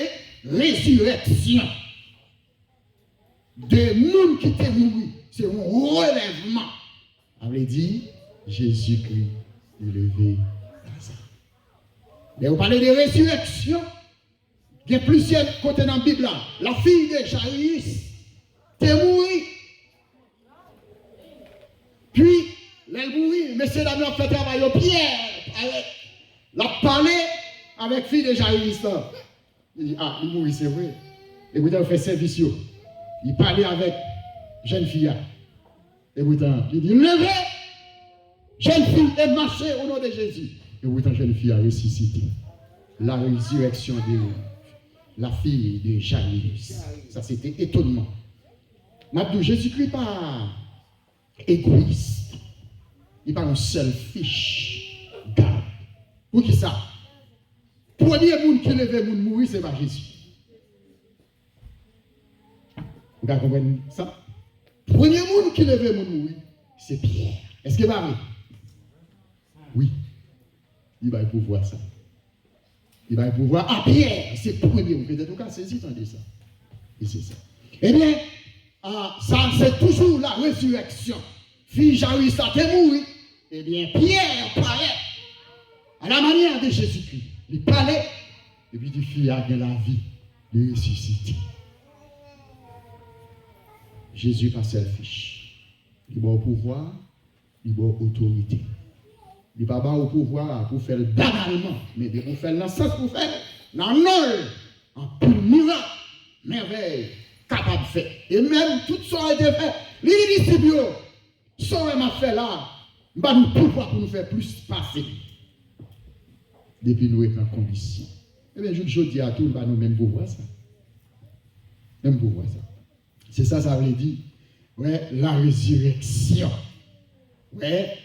rezirèksyon. de moun ki te mouri. Se yon relèvman. Sa vle di, Jezikri li leve Laza. Lè yo pale de rezirèksyon, gen plizyè kote nan Bib la, la fille de Jairus te mouri. Pi, lè l mouri, mesye dam yo ap fè travay yo, Pyè parèt, l ap pale avèk fi de Jairus lan. Li di, a, li mouri, se vre. Epoutan, yo fè sèvis yo. Li pale avèk jèn fi a. Epoutan, li di, leve, jèn fi, e mache o non de Jezi. Epoutan, jèn fi a resisite. La résurrection de la fille de Jairus. Sa se te etonman. M ap di w, Jezikri pa egoyis. Li pa yon selfish God. Poukisa? Premye moun ki leve moun mouri, se pa Jezi. Ou ka konprann sa? Premye moun ki leve moun mouri, se Pyè. Èske pa vre? Wi. Li bay pouvwa sa. Li bay pouvwa a Pyè. Se premye moun. Petèt ou ka sezi tande sa. E se sa. Ebyen, a, sa se toujou la rezirèksyon. Fi Jairus la te mouri. Ebyen, Pyè parèt à la manière de Jésus-Christ. Li pale, epi di fi a gen lavi, li resisite. Jezi pa selfish. Li ba w pouvwa, li ba w otorite. Li pa ba w pouvwa a pou fè l banalman, men depi w fè l nan sans pou fè l, nan non l, anpil mirak, mèvèy kapab fèt. E menm tout sa w te fè, li di disip yo, sa w wè m ap fè la, m ba nou pouvwa pou nou fè plis pase. Depi nou ret nan kondisyon. Ebyen, jouk jodi a tou, l ba nou menm pouvwa sa. Menm pouvwa sa. Se sa sa vle di. Wè, la résurrection. Wè,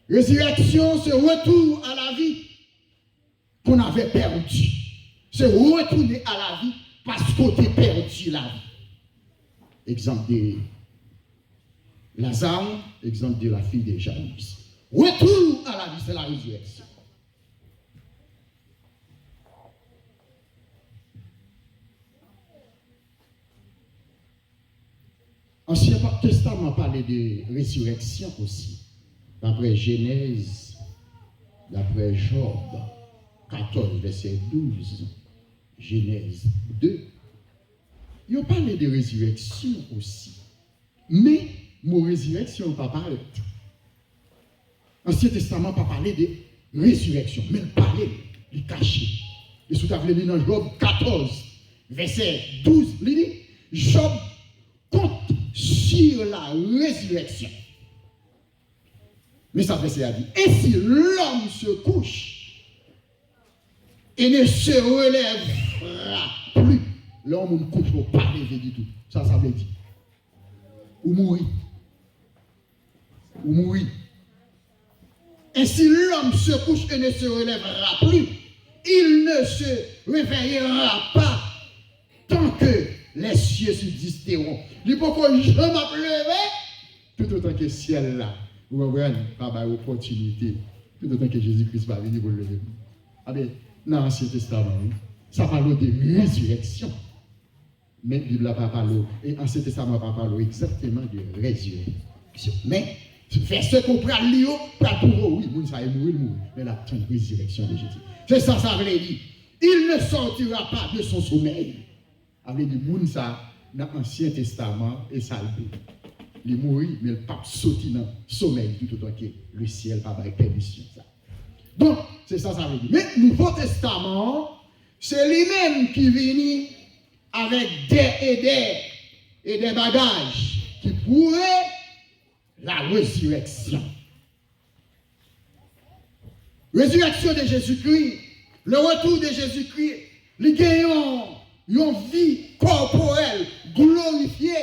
résurrection, c'est retour à la vie qu'on avait perdu. Se retounen a lavi paske w te pèdi lavi. Egzanp de Lazare, egzanp de la fille de Jairus. Retour à la vie, c'est la résurrection. Ansyen pa-, Testaman pale de rezirèksyon osi. Daprè Jenèz, daprè Jòb katòz, vèsè douz, Jenèz de, yo pale de rezirèksyon osi. Men, mo rezirèksyon pa parèt. Ansyen Testaman pa pale de rezirèksyon, men l pale, li kache. E si w ta vle li nan Jòb katòz, vèsè douz, li di, Jòb compte sur la résurrection. Men sa vèsè a di, ainsi l'homme se couche et ne se relèvera plus. Lè yon moun kouche, ou pa leve ditou. Sa sa vle di? Ou mouri. Ou mouri. Ainsi l'homme se couche et ne se relèvera plus. Il ne se réveillera pas tant que les cieux subsisteront. Li poko janm ap leve, toutotan ke syèl la, ou konprann, pa bay opòtinite, toutotan ke Jezi Kris pa vini pou l leve. Amen. Nan Ansyen Testaman, wi. Sa pale de rezirèksyon. Men Bib la pa pale w, e Ansyen Testaman pa pale w egzakteman de rezirèksyon. Men, vèsè ke w pral li yo, pral pwouve w, wi, moun sa e mouri, l mouri, men l ap tann rezirèksyon de Jezi. Se sa sa vle di. Il ne sortira pas de son sommeil. Sa vle di moun sa nan Ansyen Testaman, e sa l di. Li mouri, men l p ap soti nan somèy toutotan ke lesyèl pa bay pèmisyon sa. Donk, se sa sa vle di. Men Nouvo Testaman an, se li menm ki vini avèk dè e dè e dè bagaj ki pwouve la résurrection. Résurrection de Jésus-Christ, le retour de Jésus-Christ, li gen yon, yon vi kòporèl glorifye.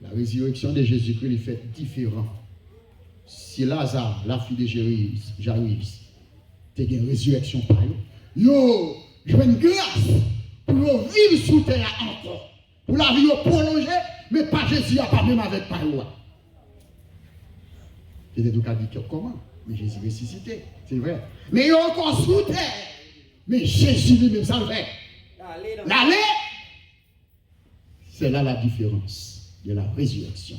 La résurrection de Jésus-Christ li fèt diferan. Si Lazare, la fille de Jairus, Jairus, te gen rezirèksyon pa yo, yo jwenn gras pou yo viv sou tè a ankò. Pou lavi yo pwolonje, men pa Jezi a pa menm avèk pa yo a. Petèt ou ka di, kè-, kòman? Men Jezi resisite, se vrè. Men yo ankò sou tè. Men Jezi li menm, sa l fè? L ale. C'est là la différence de la résurrection.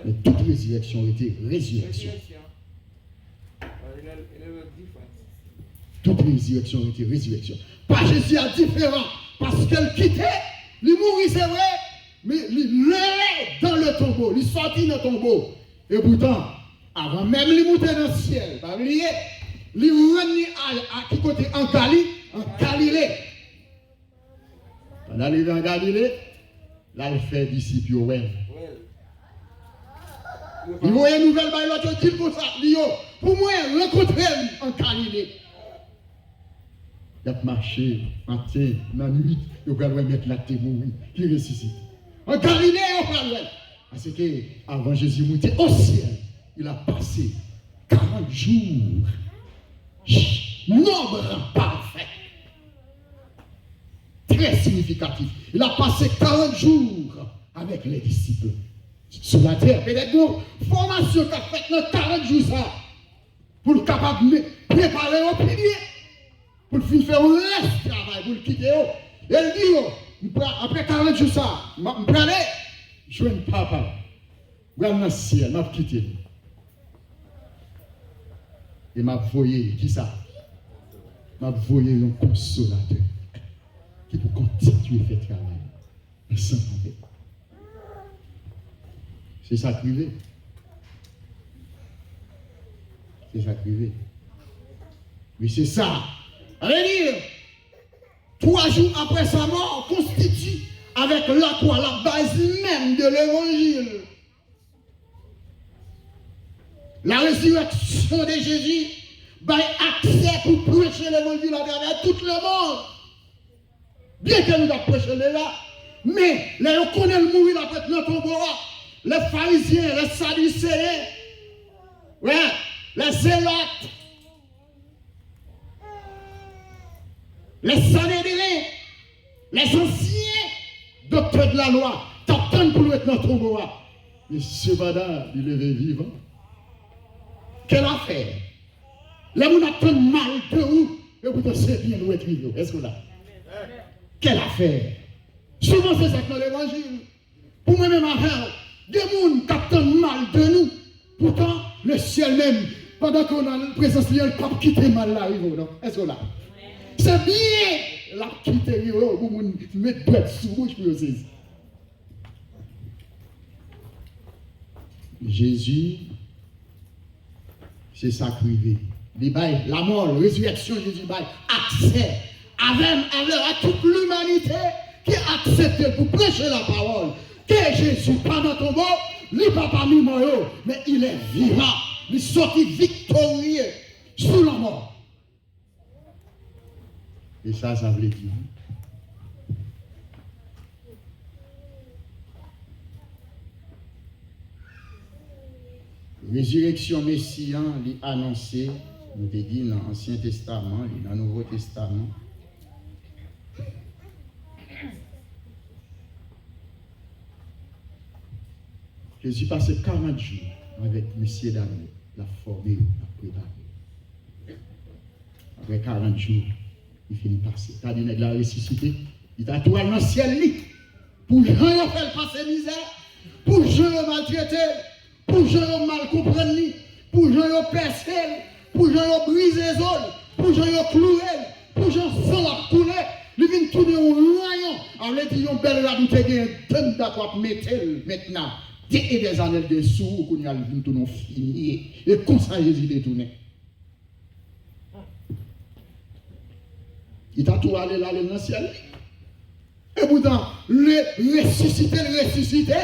Men tout rezirèksyon rete rezirèksyon. Tout rezirèksyon rete rezirèksyon. Pa Jezi a diferan, paske l kite, li mouri, se vre, men li leve dans le tombeau, li sòti nan tonbo. E poutan, avan menm li moute nan syèl, pa bliye, li rann li a, a ki kote? An Gali, an Galile. Pandan li rive an Galile, l al fè disip yo wè l. Li voye nouvèl bay lòt yo, di l konsa, di yo, pou mwen, rankontre m an Galile. Y ap mache, maten, nan nuit, yo pral wè Mèt la ki te mouri, ki resisite. An Galile, yo pral wè l. Paske avan Jezi monte o syèl, il a passé quarante jours, nombre parfait, très significatif. Il a passé quarante jours avec les disciples sur la terre. Petèt gon fòmasyon k ap fèt nan karant jou sa a pou l kapab me- prepare yo pi byen, pou l fin fè yon rès travay, pou l kite yo. E l di yo, m pra- apre karant jou sa a, m m prale jwenn Papa m. M pral nan syèl, m ap kite l. E m ap voye, kisa? M ap voye yon konsolatè ki pou kontinye fè travay ansanm avèk mwen. Se sa k rive. Se sa k rive. Wi, se sa. Sa vle di, twa jou apre sa mò konstitye avèk lakwa, la base même de l'évangile. La résurrection de Jésus bay aksè pou preche levanjil atravè tout lemonn. Byenke nou t ap preche l deja, men lè yo konnen l mouri, l ap ret nan tonbo a, lè Farizyen, lè Sadiseyen, wè, lè Zelòt, lè Sanedren, lè zansyen doktè de la lwa t ap tann pou l ret nan tonbo a. Men sepandan, li leve vivan. Quelle affaire! Lè moun ap tann mal de ou, e poutan se byen nou ret rive. Èske w la? Quelle affaire! Souvan se sa k nan levanjil. Pou mwen menm avè w, gen moun k ap tann mal de nou. Poutan, le syèl menm, pandan ke w nan prezans li an, li p ap kite mal la rive w non. Èske w la? Se byen l ap kite rive w pou moun met dwèt sou bouch pou yo sezi. Jezi, se sa k rive. Li bay lamò, rezirèksyon Jezi bay aksè avè m, avè w, a tout limanite ki aksepte l pou preche lapawòl ke Jezi pa nan tonbo, li pa pami mò yo, men il est vivant. Li sòti viktorye sou lanmò. E sa, sa vle di, rezireksyon Mesi an, li anonse, nou te di nan Ansyen Testaman, li nan Nouvo Testaman. Jezi pase karant jou avèk mesye dam yo, l ap fòme yo, l ap prepare yo. Apre karant jou, li fin pase. Sa di nèg la resisite, li ta tou al nan syèl li. Pou jan yo fè l pase mizè, pou jan yo maltrete l, pou jan yo mal konprann li, pou jan yo pèse l, pou jan yo brize zo l, pou jan yo kloure l, pou jan san l ap koule, li vin tounen yon ranyon. A vle di yon bèl rad ou te gen, tann dat w ap mete l mentnan. De e dèzanèl gen sou ou, kounye a l vin tounen yon fimye. E konsa Jezi te tounen. Li ta tou ale, l ale nan syèl li. E poutan, le resisite, l resisite,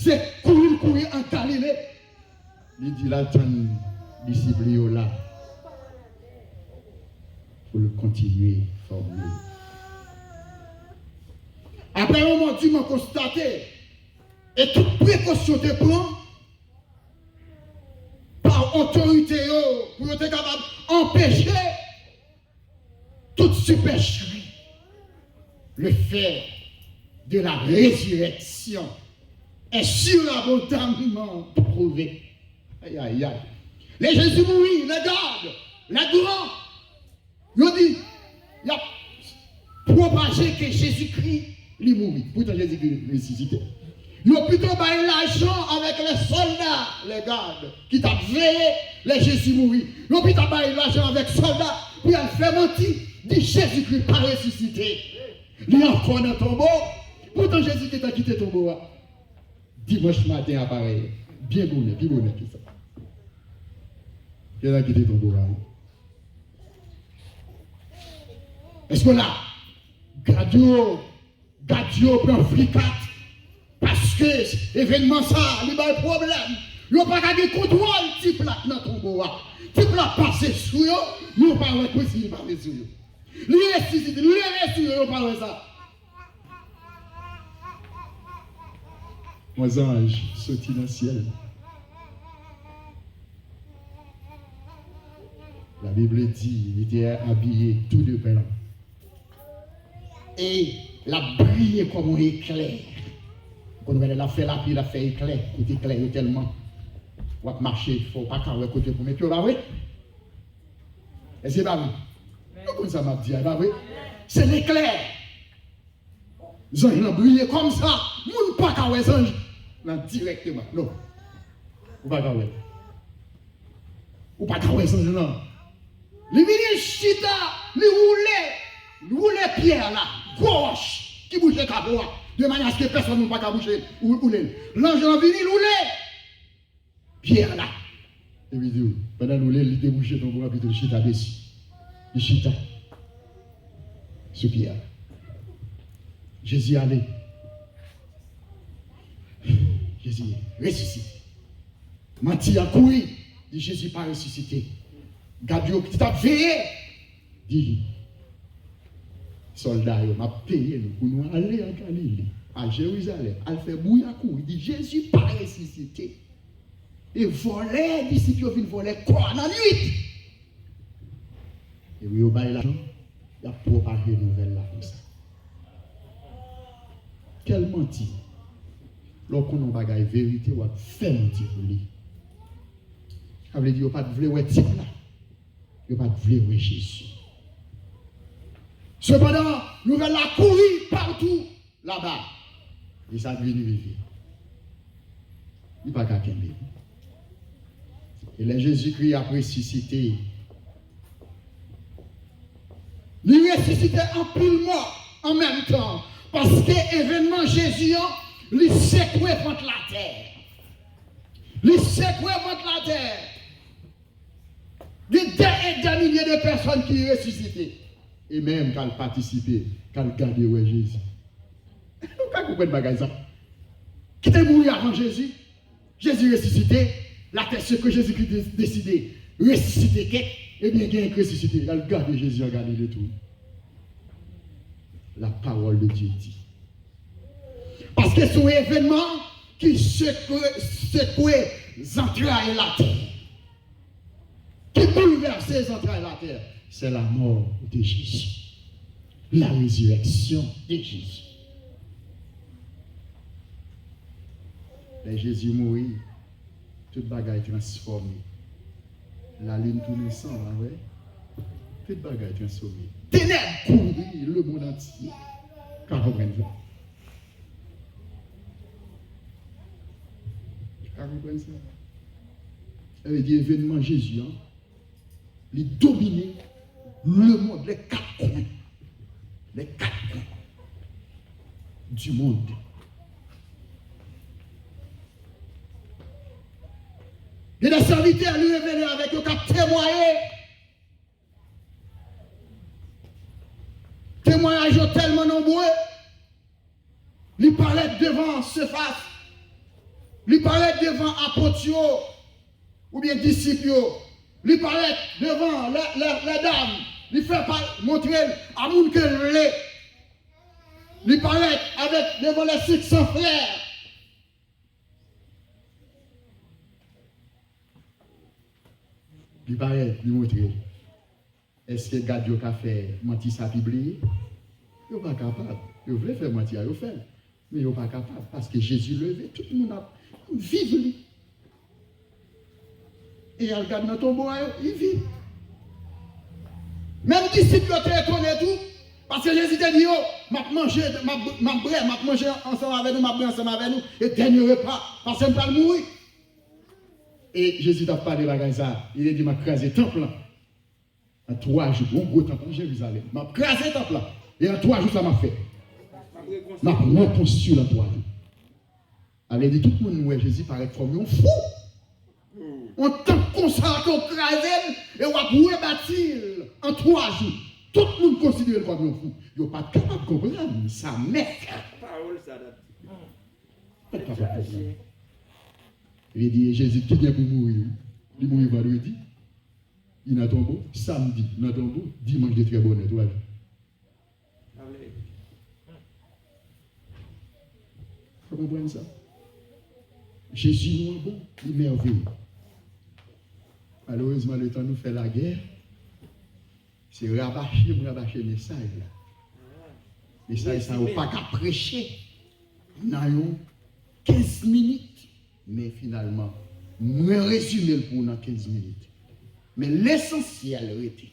se kouri l kouri an Galile. Li di l al tann disip li yo la pou l kontinye fòme yo. Apre yon moman, diman konstate, e tout prekosyon te pran pa otorite yo pou yo te kapab anpeche toute supercherie. Le fait de la résurrection est surabondamment prouvé. Ay, ay, ay. Lè Jezi mouri, lè gad, lè gran, yo di, y ap pwopaje ke Jezikri Li mouri. Poutan Jezikri resisite. Yo pito bay lajan avèk lè sòlda, lè gad, ki t ap veye lè Jezi mouri. Yo pito bay lajan avèk sòlda pou y al fè manti, di Jezikri pa resisite. Li ankò nan tonbo. Poutan Jezi gentan kite tonbo a. Dimanch maten a parèy. Byen bonè, pi bonè ke sa. Gentan kite tonbo a. Èske w la? Gad yo, gad yo pran frikat. Paske evènman sa, li bay pwoblèm. Yo pa ka gen kontwòl tip la k nan tonbo a. Tip la pase sou yo, yo pa wè kòmsi li pase sou yo. Li resisite, li leve sou yo, yo pa wè sa. Yon zanj soti nan syèl. La Bible di, li te abiye tou de blan. E l ap briye kòm yon eklè. Ou konn wè lè l ap fè lapli, l ap fè eklè. Kote eklè yo tèlman. W ap mache, fò w pa ka wè kote pou met pye w, pa vre? Èske pa vre? Nou konn sa m ap di a, e pa vre? Se leklè. Zanj lan briye kòm sa, moun pa ka wè zanj lan dirèkteman. Non. Ou pa ka wè. Ou pa ka wè zanj lan. Li vini, l chita, li woule, li woule pyè la, gwo wòch ki bouche kavo a, de manyè aske pèsonn moun pa ka bouche, ou, woule l. Lanj lan vini, l woule pyè a la. Epi di w, pandan l woule l, li debouche tonbo a, epi tou l chita desi. Li chita sou pyè a. Jezi ale. Jezi resisite. Manti a kouri, di Jezi pa resisite. Gad yo ki t ap veye, di sòlda yo, "M ap peye nou pou nou ale an Galile, a Jerizalèm, al fè bri a kouri, di Jezi pa resisite." E vòlè, disip yo vin vòlè kò a nan nuit. Epi yo bay lajan, y ap pwopaje nouvèl la konsa. Kèl manti! Lè w konnen yon bagay verite, w ap fè manti pou li. Sa vle di yo pa t vle wè tip la. Yo pa t vle wè Jezi. Sepandan, nouvèl la kouri patou laba. E sa t vin rive. Li pa ka kenbe. E lè Jezikri ap resisite, li resisite anpil mò an menm tan. Paske evènman Jezi an, li sekwe vant latè. Li sekwe vant latè. Gen dè e dè milye de pèsòn ki resisite. E menm k al patisipe, k al gade wè Jezi. Nou ka konprann bagay sa. Ki te mouri avan Jezi, Jezi resisite, latè sekwe, Jezikri de-, deside resisite kèk, ebyen gen k resisite, y al gade Jezi an Galile tou. La parole de Dieu dit. Paske se yon evènman ki sekwe, sekwe zantray latè. Ki boulvèse zantray latè, c'est la mort de Jésus. La résurrection de Jésus. Lè Jezi mouri, tout bagay transfòme. Lalin tounen san, pa vre? Tout bagay transfòme. Tenèb kouvri lemonn antye. Ka konprann sa? Ka konprann sa? Sa vle di evènman Jezi an, li domine lemonn, les quatre coins. Les quatre coins du monde. Gen de sèvitè li revele avèk yo k ap temwaye. Temwayaj yo tèlman nonbre, li parèt devan Sefas, li parèt devan apot yo, oubyen disip yo, li parèt devan lè, lè, lè dam, li fè pa, montre l a moun ke l vle, li parèt avèk devan lè senk san frè. Li parèt, li montre. Èske gad yo ka fè manti sa pibliye? Yo pa kapab. Yo vle fè manti a, yo fè l. Men yo pa kapab, paske Jezi leve, tout moun ap viv li. E y al gad nan tonbo a, yo, li viv. Menm disip yo te etone tou, Paske Jezi te di yo, "M ap manje, m ap, m ap bwè, m ap manje ansanm avè nou, m ap bwè ansanm avè nou, e dènye repa, paske m pral mouri." E Jezi t ap pale bagay sa, li te di, "M ap kraze tanp lan an twa jou, yon gwo tanp an Jerizalèm. M ap kraze tanp lan, e an twa jou sa m ap fè. M ap rekonstwi l an twa jou." Sa vle di tout moun wè Jezi parèt kòm yon fou. Yon tanp konsa ke w kraze l e w ap rebati l an twa jou. Tout moun konsidere l kòm yon fou. Yo pa t kapab konprann sa nèt. Pawòl sa t ap di. Pa t kapab konprann. Vle di Jezi ki gen pou mouri, wi. Li mouri vandredi. Li nan tonbo. Samdi, nan tonbo. Dimanch de trè bonè, twa jou. Ou konprann sa? Jezi nou an bon, li mèveye. Malerezman, letan nou fè lagè, se rabache m rabache mesaj la. Mesaj sa yo pa ka preche nan yon kenz minit. Men finalman, mwen rezime l pou w nan kenz minit. Men lesansyèl rete.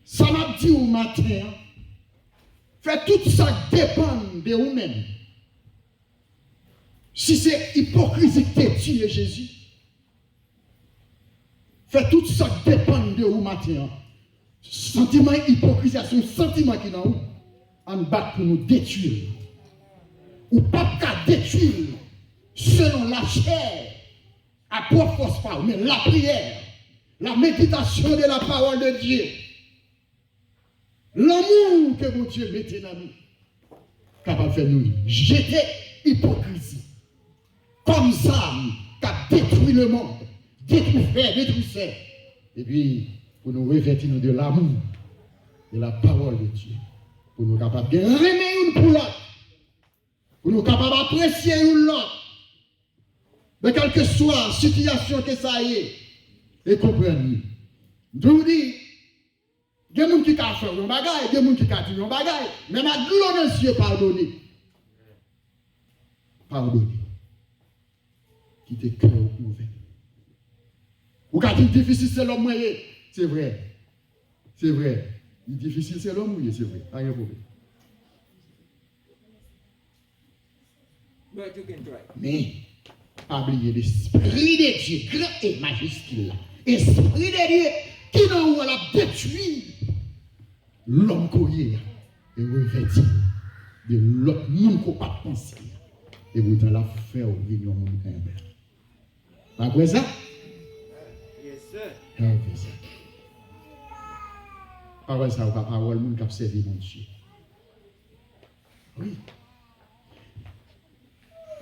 Sa m ap di w maten an, fè tout sa k depann de ou menm. Si se ipokrizi k te tiye Jezi, fè tout sa k depann de ou maten an. Santiman ipokrizi a se yon santiman ki nan ou. Ann bat pou nou detwi l. Ou p ap ka detwi l selon lachè, a pwòp fòs pa ou, men lapriyè, la méditation de la parole de Dieu. Lanmou ke Bondye mete nan nou kapab fè nou jete ipokrizi kòm zam k ap detwi lemonn, detwi frè, detwi sè. Epi, pou nou revèti nou de l'amour de la parole de Dieu, pou nou kapab gen renmen youn pou lòt, pou nou kapab apresye youn lòt, nan kèlkeswa sitiyasyon ke sa ye, e konprann li. M toujou di, gen moun ki ka fè w yon bagay, gen moun ki ka di w yon bagay, men ak dlo nan zye, padone. Padone. Kite kè w ouvè. Ou ka di, "Difisil, se lòm mwen ye." Se vrè. Se vrè. Li difisil, se lòm ou ye, se vrè. Pa gen pwoblèm. Men, pa bliye Lespri de Dye, gran E majiskil la. Espri de Dye ki nan ou a, l ap detwi lòm ke w ye a. E revèti de lòt moun ke w pa t panse a. E poutan, l ap fè w vin yon moun enb. Pa kwè sa? Yes, sir. Pa kwè sa. Pawòl sa yo pa pawòl moun k ap sèvi Bondye. Wi.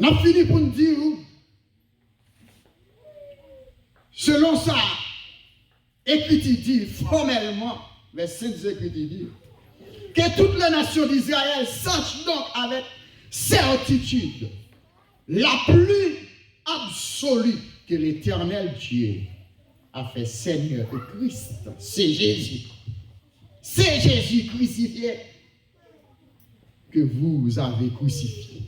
N ap fini pou n di w, selon sa Ekriti di fòmèlman, les Saintes Écritures di, que toutes les nations d'Israël sachent donc avec certitude la plus absolue que l'Éternel Dieu a fait Seigneur et Christ. C'est Jésus. C'est Jésus crucifié que vous avez crucifié.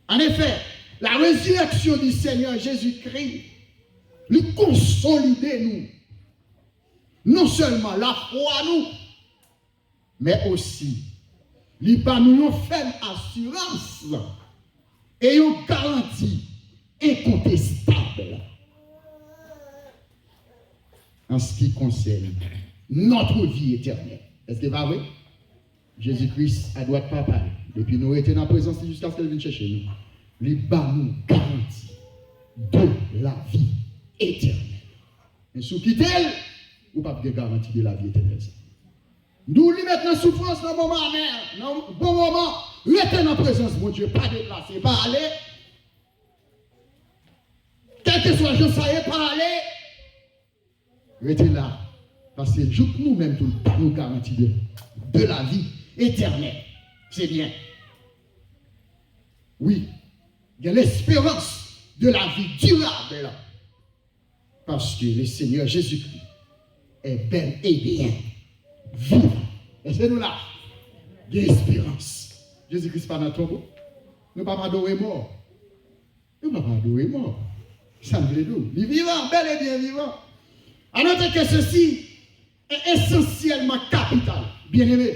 En effet, la résurrection du Seigneur Jésus-Christ, li konsolide nou, non sèlman lafwa nou, men osi, li ba nou yon fèm asirans e yon garanti enkontestab en ce qui concerne notre vie éternelle. Èske pa vre? Jezi Kris adwat Papa l, depi nou rete nan prezans li jiskaske l vin chèche nou, li ba nou garanti de lavi etènèl. Men si w kite l, ou p ap gen garanti de lavi etènèl sa. Nou li mèt nan soufrans, nan moman amè, nan bon moman, rete nan prezans Bondye, pa deplase, pa ale. Kèlkeswa jan sa ye, pa ale. Rete la, paske jouk nou menm tou, l ba nou garanti de, de lavi etènèl. Se byen. Wi, gen lesperans de lavi dirab. Paske le Senyè Jezikri est bel et bien vivant. Èske nou la? Gen esperans. Jezikri pa nan tonbo. Nou p ap adore mò. Nou p ap adore mò. Sa m vle di w, li vivan, bel et bien vivant. A noter que ceci est essentiellement capital. Byeneme,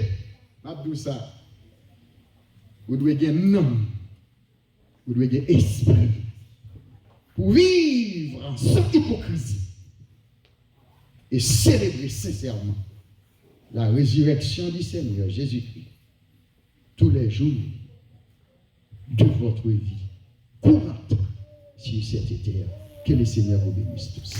m ap di w sa, ou dwe gen nanm, ou dwe gen espri pou viv san ipokrizi e selebre sensèman la résurrection du Seigneur Jésus-Christ tous les jours de votre vie courante sur cette terre. Que le Seigneur vous bénisse tous.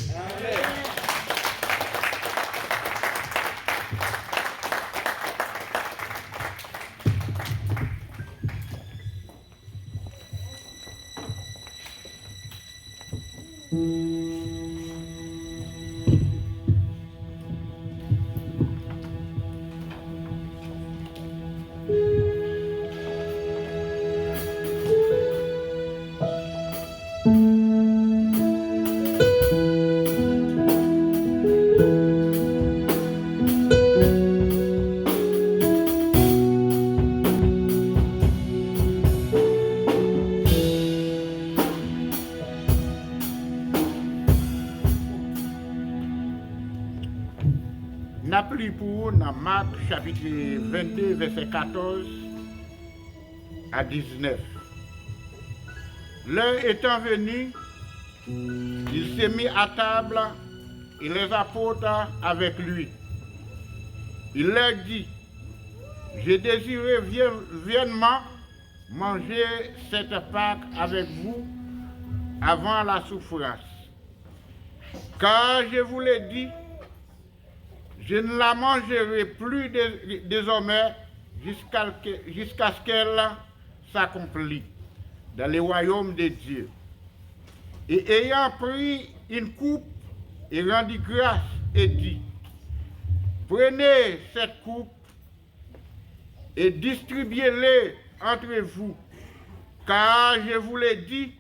N ap li pou ou nan Mak, chapit vennde, vèsè katòz a diznèf. L'heure étant venue, il se mit à table et les apôtres avec lui. Il leur dit, je désire vie- vivement manger cette Pâque avec vous avant la souffrance. Car je vous le dis, je ne la mangerai plus dé- désormais jusqu'à que- jusqu'à ce qu'elle s'accomplit dans le royaume de Dieu. Et ayant pris une coupe, il rendit grâce et dit, prenez cette coupe et distribuez-le entre vous, car je vous le dis,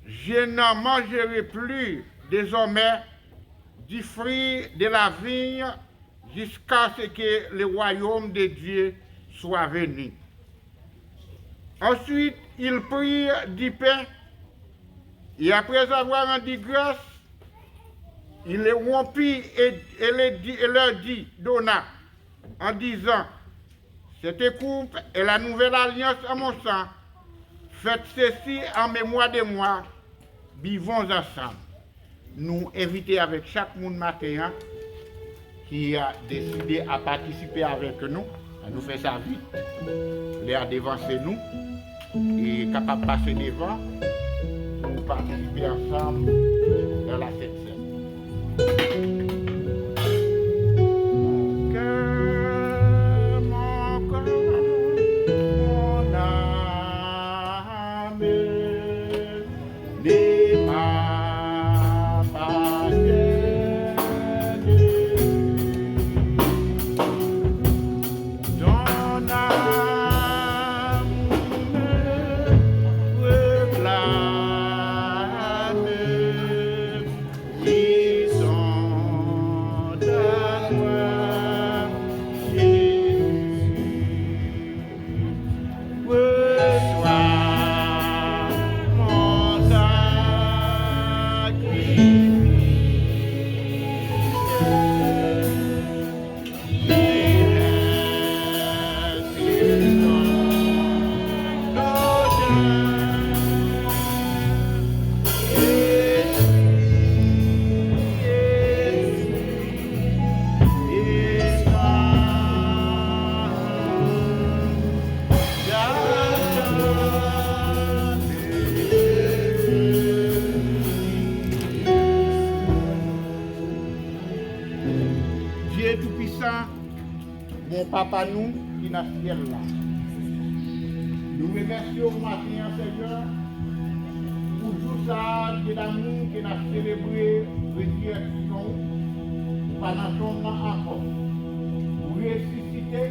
je n'en mangerai plus désormais du fruit de la vigne jusqu'à ce que le royaume de Dieu soit venu. Ensuite, il prit du pain et après avoir rendu grâce, il le rompit et, et le dit- et leur dit, donna, en disant, cette coupe est la nouvelle alliance en mon sang. Faites ceci en mémoire de moi. Buvons ensemble. Nou envite avèk chak moun maten an ki a deside a patisipe avèk nou. Ann nou fè sa vit. Lè a devanse nou. E kapab pase devan pou patisipe ansanm nan la Sent Sèn. Mon cœur, mon corps, mon âme ne m'appartiennent. Ton amour me réclame, ils sont à toi, Jésus. Reçois mon sacrifice. Dye Toupisan, bon Papa nou ki nan syèl la. Nou remèsye w maten an, Senyè, pou jou sa a de damou ke n ap selebre rezirèksyon w. Ou pa nan tonm nan ankò. Ou resisite e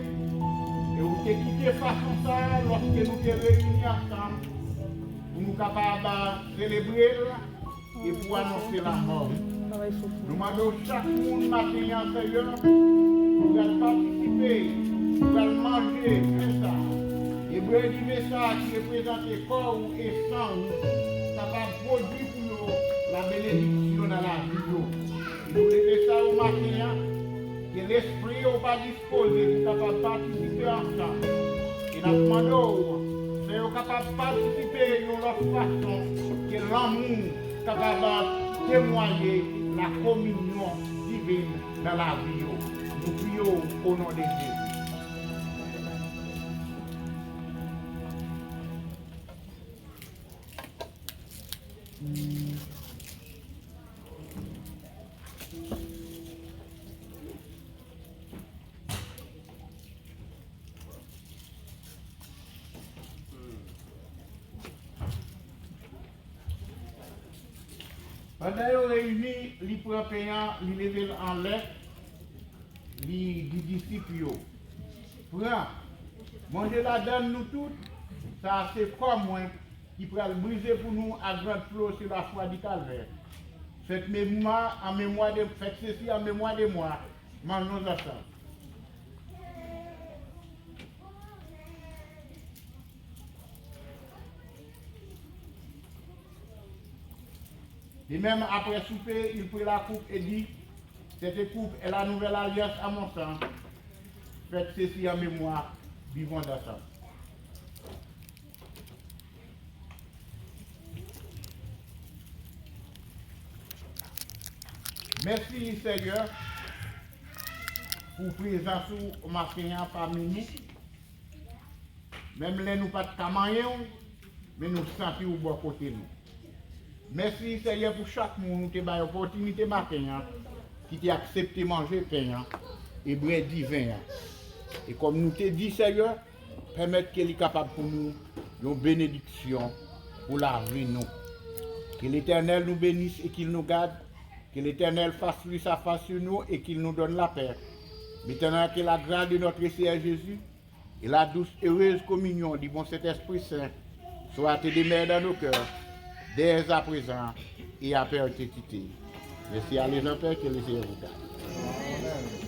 ou te kite fason sa a lòske nou te reyini ansanm pou nou kapab selebre l e pou anonse lanmò w. Nou mande w chak moun maten an, Senyè, ki pral patisipe, ki pral manje pen sa a, e brèd imen sa a ki reprezante kò w e san w, kapab pwodui pou yo la benediksyon nan lavi yo. Nou leve sa yo maten an, E lespri yo pa dispoze pou kapab patisipe ansanm. E n ap mande w, fè yo kapab patisipe yon lòt fason ke lanmou kapab temwaye lakominyon divin nan lavi yo. Nou priye w o non de Jezi. Pandan yo reyini, li pran pen an, li leve l anlè, li di disip yo, pran, manje ladann nou tout, sa a se kò mwen ki pral brize pou nou à grande flot sur la croix du Calvaire. Faites mémoire en mémoire de, faites ceci en mémoire de moi. Mangeons ensemble. De même, après souper, il prit la coupe et dit, cette coupe est la nouvelle alliance à mon sang. Faites ceci en mémoire, buvons ensemble. Mèsi, Senyè, pou prezans ou maten an pami nou. Menm lè nou pa t ka manyen w, men nou santi w bò kote nou. Mèsi, Senyè, pou chak moun ou te bay opòtinite maten an, ki te aksepte manje pen an e bwè diven an. E kòm nou te di, Senyè, pèmèt ke li kapab pou nou yon benediksyon pou lavi nou. Que l'Éternel nous bénisse et qu'il nous garde. Que l'Éternel fasse lui sa face sur nous et qu'il nous donne la paix. Maintenant, que la grâce de notre Seigneur Jésus et la douce, heureuse communion du bon Saint-Esprit Saint soit et demeure dans nos cœurs, dès à présent et à perpétuité. Merci, allez en paix, que le Seigneur vous garde.